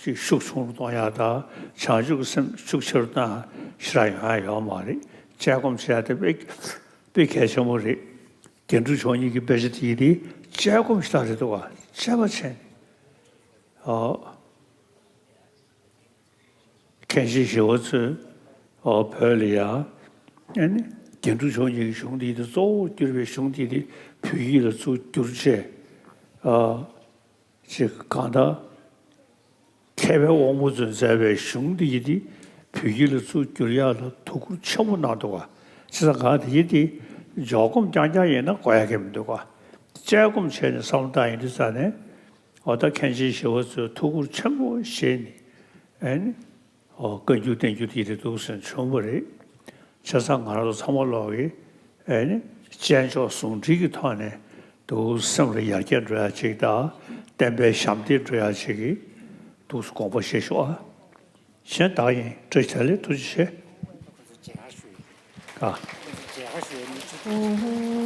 ཅིག་ཤུགས་ཆུང་རུ་གཏོང་ཡ་དང་བྱང་ཆུབ་ཀྱི་སེམས་ཤུགས་ཆེ་རུ་བཏང་ཡ་ཞེ་དྲག་ཡོང་ཡ་ཡོད་མ་རེད། དཔྱད་སྒོམ་བྱེད་ཡ་དེ་དཔེ་དཔེ་གལ་ཆེན་པོ་རེད། རྒྱན་དྲུག་མཆོག་གཉིས་ཀྱི་དཔེ་ཆ་དེ་ཡིན་དེ་དཔྱད་སྒོམ་ཞེ་དྲག་རེད་འདུག་ག་དཔྱད་པ་བྱས་ནས། ཨོ། མཁན་ཆེན་ཞི་བ་འཚོས། ཨོ་བོད་ལ་ཡ། ཨ་ནི། རྒྱན་དྲུག་མཆོག་གཉིས་ཀྱི་གཞུང་དེ་ཡིན་དེ་གཙོ་བོ་གྱུར་པའི་གཞུང་དེ་ཡིན་དེ་བོད་ཡིག་ལ་བཙུགས་བསྒྱུར་བྱས། ཨ། ཅིག་གང་ལྟར། མཁས་པའི་དབང་པོ་ཚོས་མཛད་པའི་གཞུང་འདི་ཡིན་ཏེ་བོད་ཡིག་ལ་བཙུགས་བསྒྱུར་ཡག་ལ་ཐུགས་ཁུར་ཆེན་པོ་གནང་འདུག་ག་བྱས་ཙང་གང་དེ་ཡིན་ཏེ་འཇོག་སྒོམ་རྐྱང་རྐྱང་ཡིན་ན་དགོས་ཡ་གི་མི་འདུག་ག་དཔྱད་སྒོམ་བྱས་ནས་བསམ་བློ་བཏང་ཡིན་དུས་ཙང་ནས་འོ་ད་མཁན་ཆེན་ཞི་བ་འཚོས་ཐུགས་ཁུར་ཆེན་པོ་བཞེས་ནས་ཨེ་ནི། ཨོ་བཀའ་འགྱུར་བསྟན་འགྱུར་དེ་རེད་འདུག་ཟེར་བྱུང་བ་རེད། བྱས་ཙང་ང་རང་ཚོ་ཚང་མ་ལོག་གིས་ཨེ་ནི་དཔྱད་འཇོག་ཟུང་འབྲེལ་གྱི་ཐོག་ནས་འདུག་སེམས་ལ་ཡར་རྒྱས་འགྲོ་ཡ་ཅིག་དང་བསྟན་པའི་ཞབས་འདེགས་འགྲོ་ཡ་ཅིག་གི་འདུག་དགོངས་པ་བཞེས་ཤོག་ཨ། གཞན་དག་ཡིན་བཀྲ་ཤིས་བདེ་ལེགས་ཐུགས་རྗེ་ཆེ། ག་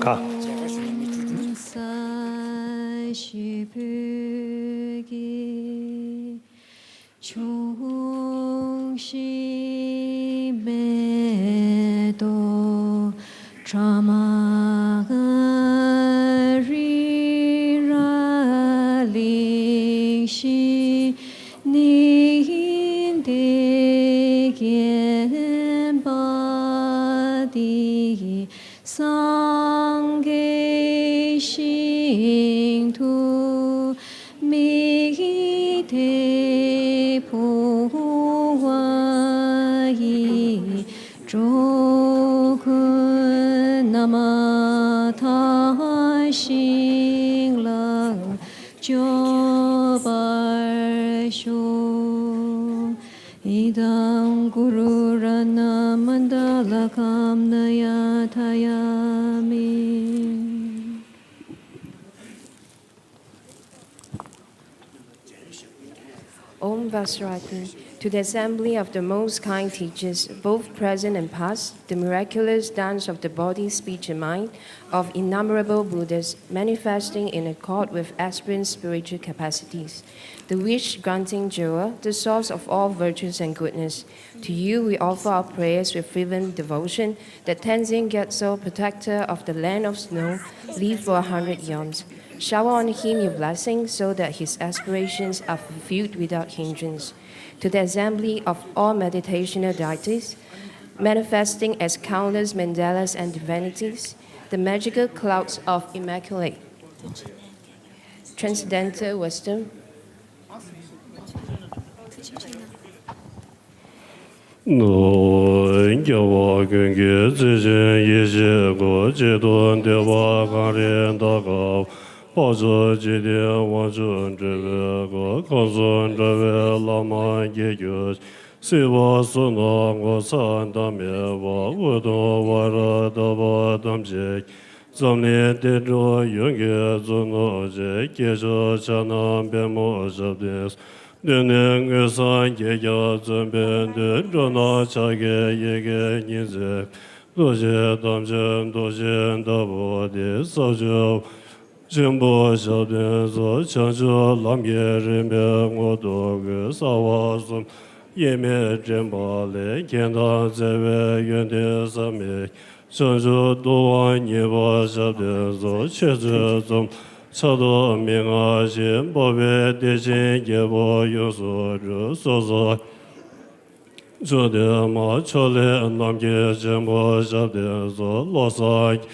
ག་འབྱུང་བཞི་མེ་ཏོག་ཕྲ་མ་རི་ར་གླིང་བཞི་ནི་འདི་བརྒྱན་པ་འདི་ཡིས་སངས་རྒྱས་ཞིང་དུ་ མ་ཐག་ཤིང་ལ་སྐྱོབ་པར་ཤོག། ཨི་དཾ་གུ་རུ་རཏྣ་མནྡ་ལ་ཀཾ་ནཱ་ཡ་དྷ་ཡ་མི། Om Vajradhani. To the assembly of the most kind teachers, both present and past, the miraculous dance of the body, speech, and mind of innumerable Buddhas manifesting in accord with aspirant spiritual capacities, the wish-granting jewel, the source of all virtues and goodness. To you we offer our prayers with fervent devotion that Tenzin Gyatso, protector of the land of snow, live for a hundred eons. Shower on him your blessings so that his aspirations are fulfilled without hindrance. To the assembly of all meditational deities, manifesting as countless mandalas and divinities, the magical clouds of immaculate transcendental wisdom, ནོ། རྒྱལ་བ་ཀུན་གྱི་བརྩེ་ཆེན་ཡེ་ཤེས་སྐུ། གཅིག་ཏུ་བསྡུས་པ་གངས་རིའི་ཟླ་གམ། འཕགས་མཆོག་འཇིག་རྟེན་དབང་ཕྱུག་སྤྲུལ་པའི་སྐུ། གང་བྱུང་འགྲོ་བའི་ལམ་མ་སྐྱེལ་གྱུར་ཅིག། སྲིད་པ་གསུམ་ན་ངོ་ཚ་འདའ་མེད་པ། འུ་དུམ་བ་ར་དག་པ་ཐམས་ཅད། འཛམ་གླིང་བསྟན་འགྲོ་ཡོངས་ཀྱི་གཙོ་ནོར་ཅན། སྐྱེས་མཆོག་ཕྱག་ན་པདྨོ་ཞབས་བརྟན། གདོད་ནས་མངོན་སངས་རྒྱས་ཀྱང་བརྩོན་པས་འདུལ། འགྲོ་རྣམས་ཕྱག་གི་ཡི་གེ་ཉིད་འཛིན། རྡོ་རྗེ་ཐམས་ཅད་རྡོ་རྗེའི་བདག་པོ་སྟེ། ས་བཅུ་ཆེན་པོ་ཞབས་བརྟན་རྫོགས། བྱང་ཆུབ་ལམ་གྱི་རིམ་པའི་ངོ་བོ་ཀུན། རྩ་བ་གསུམ་དབྱེར་མེད་འདྲེན་པ་ལས། མཁྱེན་དང་བརྩེ་བའི་ཡོན་ཏན་ཟད་མེད་ཀྱི། བྱང་ཆུབ་ཏུ་དབང་བརྙེས་པ་ཞབས་བརྟན་རྫོགས། འཆད་རྩོད་རྩོམ་ཕྱག་རྡོར་མན་ངག་བཞིན། འབོད་པའི་བདེ་ཆེན་རྒྱལ་པོ་ཡོངས་སུ་གྲུབ། སོ་སོར་བཅོས་ཏེ་མ་ཕྱོགས་ལས་རྣམ་རྒྱལ་ཆེན་པོ་ཞབས་བརྟན་རྫོགས། བློ་བཟང་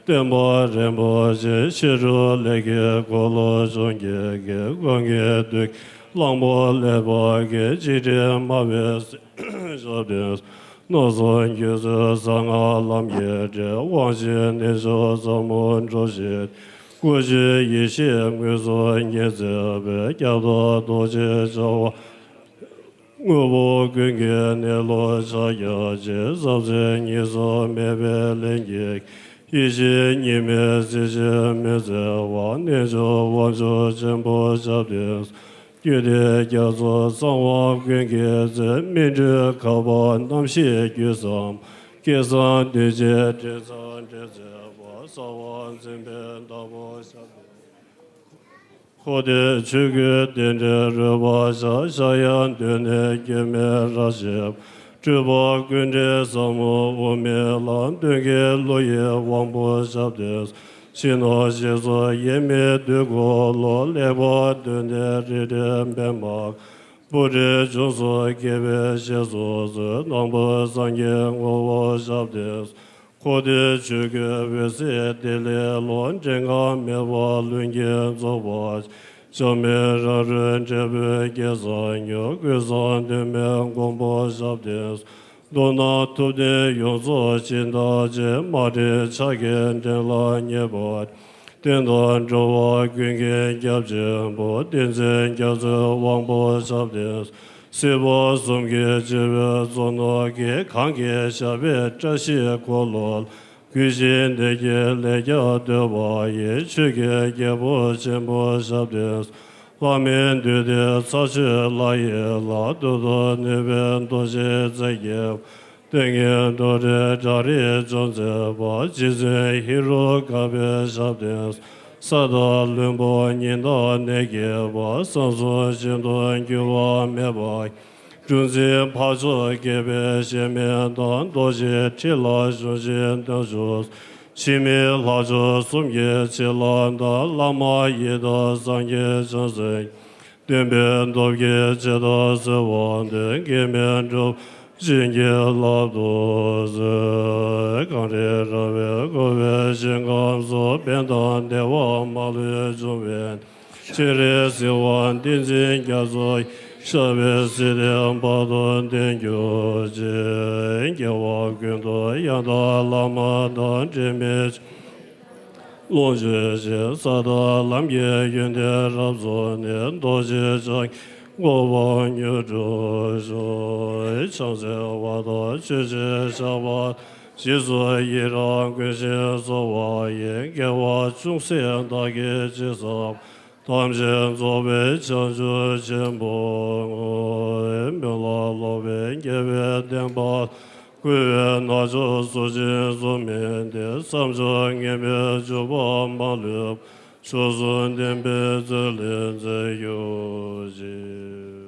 བསྟན་པ་རིན་པོ་ཆེ། ཕྱི་རོལ་ལས་ཀྱི་འཁོར་ལོ་སྦྱོང་བྱེད་ཀྱི། ཀུན་གྱི་འདུ་གླང་པོ་ལེགས་པར་སྐྱེས། འཇིགས་བྲལ་སྨྲ་བའི་ཞབས་བརྟན། མནོ་བསམ་འགྱུ་བྱེད་གསང་སྔགས་ལམ་གྱི་ཁྲིད། དབང་ཆེན་གནས་མཆོག་ཟབ་མོ་སྒྲུབ་བྱེད། སྐུ་བཞིའི་ཡེ་ཤེས་མངོན་སུམ་ཉིད་མཛད་པའི། རྒྱ་མཚོ་རྡོ་རྗེ་འཆང་དབང་དངོས་པོ་ཀུན་གྱི་གནས་ལུགས་ཕྱག་རྒྱ་ཆེ། ཟབ་ཆོས་གཉིས་སུ་མེད་པའི་ལྷུན་གྱིས། ཡེ་ཤེས་གཉིས་མེད་གཟི་བརྗིད་མུན་བསལ་བ། རྣལ་འབྱོར་དབང་ཕྱུག་ཆེན་པོ་ཞབས་བརྟན། རྒྱུད་སྡེ་རྒྱ་མཚོ་གསང་བ་ཀུན་གྱི་རྩེ། སྨིན་གྲོལ་གར་པ་རྣམ་བཞིའི་རྒྱུད་བསམ། སྐལ་བཟང་བདུན་ཅན་འབྲེལ་ཚང་འབྲེལ་མཛད་པ། རྩ་བ་འཛིན་པའི་བདག་པོ་ཞབས་བརྟན། འཁོར་འདས་ཆོས་ཀུན་རྟེན་འབྲེལ་རོལ་པར་ཤར། ཤར་ཡང་གདོད་ནས་སྐྱོན་མེད་རབ་འབྱེད། སྤྲུལ་པ་ཀུན་འདྲའི་ཟབ་མོ་དབུ་མའི་ལམ། དོན་གྱི་བློ་ཡི་དབང་པོ་ཞབས་བརྟན། ཕྱི་ནང་ཞེ་སོགས་དབྱེར་མེད་དུས་འཁོར་ལོ། ལེགས་པར་མདུན་དེ་རིགས་འགྲེ་པདྨ། པུ་རིའི་ལྗོངས་སུ་དགྱེས་པའི་ཞལ་གཟིགས་སུ། སྣང་བ་སངས་རྒྱས་ངོ་བོ་ཞབས་བརྟན། འཁོར་འདས་ཆོས་ཀུན་འོད་གསལ་ཏེ་ལེ་ལོ། འདྲེན་ཁམས་མེད་པར་ལྷུན་གྱིས་རྫོགས་པ། འཇག་མའི་རང་རོལ་འབྲས་བུའི་སྐལ་བཟང་ཉུང་། ཀུན་བཟང་གདོད་མའི་མགོན་པོ་ཞབས་བརྟན། མདོར་ན་ཐུབ་བསྟན་ཡོངས་རྫོགས་སྦྱིན་བདག་ཅན། མ་འདྲེས་ཕྱག་གི་འགྲེང་ལ་མཉེས་པ། བསྟན་དང་འགྲོ་བ་ཀུན་གྱི་སྐྱབས་ཆེན་པོ། བསྟན་འཛིན་རྒྱ་མཚོའི་དབང་པོ་ཞབས་བརྟན། སྲིད་པ་གསུམ་གྱི་སྤྱི་བོའི་གཙོ་ནོར་གྱིས། གང་གི་ཞབས་པད་བཀྲ་ཤིས་འཁོར་ལོ། གུས་ཤིང་བདེ་སྐྱིད་ལེགས་བརྒྱར་བསྟོད་པ་ཡི། ཆོས་ཀྱི་རྒྱལ་པོ་ཆེན་པོ་ཞབས་བརྟན། ལྷ་མིའི་འདུས་སྡེ་ཚར་གཅོད་ལྷ་ཡི་ལྷ། མཐུ་སྟོབས་ནུས་པའི་རྡོ་རྗེ་རྩེ་རྒྱལ། ཏིང་ངེ་འགྲོ་འདྲེན་བྲག་རིའི་ལྗོངས་མཛད་པ། རྗེ་བཙུན་ཧེ་རུ་ཀ་པའི་ཞབས་བརྟན། ས་དང་བློན་པོ་ཉི་ཟླ་ནས་རྒྱས་པ། གསང་གསུམ་ཤིན་ཏུ་འགྱུར་བ་མེད་པ། གྲུ་འཛིན་འཕགས་མཆོག་དགྱེས་པའི་གཞལ་མེད་མདངས། རྡོ་རྗེ་ཁྲི་ལ་ཞོན་ཅིང་འདམ་བཞུགས། འཆི་མེད་ལྷ་མཆོག་གསུམ་གྱིས་ཕྱི་ལ་བལྟམས། བླ་མ་ཡི་དམ་སངས་རྒྱས་བྱང་སེམས། སྟོན་པའི་སྟོབས་ཀྱིས་ཇི་ལྟར་གསོལ་བ་འདེབས། འགལ་མེད་སྒྲུབ་བྱིན་གྱིས་བརླབ་ཏུ་གསོལ། གངས་རི་ར་བས་བསྐོར་བའི་ཞིང་ཁམས་སུ། ཕན་དང་བདེ་བ་མ་ལུས་འབྱུང་བའི། སྤྱན་རས་གཟིགས་དབང་ཏིང་འཛིན་རྒྱ་མཚོ་ཡི། ཞབས་པད་སྲིད་མཐའི་བར་དུ་བརྟན་གྱུར་ཅིག། སྐྱེ་བ་ཀུན་ཏུ་ ཡང་དག་བླ་མ་དང་འབྲལ་མེད་ལོངས་སྤྱོད་ཅིང་། ས་དང་ལམ་གྱི་ཡོན་ཏན་རབ་རྫོགས་ནས། རྡོ་རྗེ་འཆང་གི་གོ་འཕང་མྱུར་འགྲུབ་ཤོག། བྱང་ཆུབ་བར་དུ་ཆོས་ཀྱི་ཆར་པ། རྗེས་སུ་ཡི་རང་ཀུན་གྱི་གསོལ་བ་ཡིས། དགེ་བ་ཅུང་ཟད་བདག་གིས་ཅི་བསམ། ཐམས་ཅད་རྫོགས་པའི་བྱང་ཆུབ་ཆེན་པོའི་ངོ་བོ། མི་ལ་སློབ་པའི་དགེ་བའི་བསྟན་པ། བསྐུལ་བའི་རྣལ་འབྱོར་ཚོགས་ཆེན་རྫོགས་སྨིན་ཏེ། བསམ་བྱ་ངེས་མེད་འབྱོར་པ་མ་ལུས་པ། མཆོག་གསུམ་བདེན་པའི་རྩེ་ལ་འཛིན་གྱུར་ཅིག།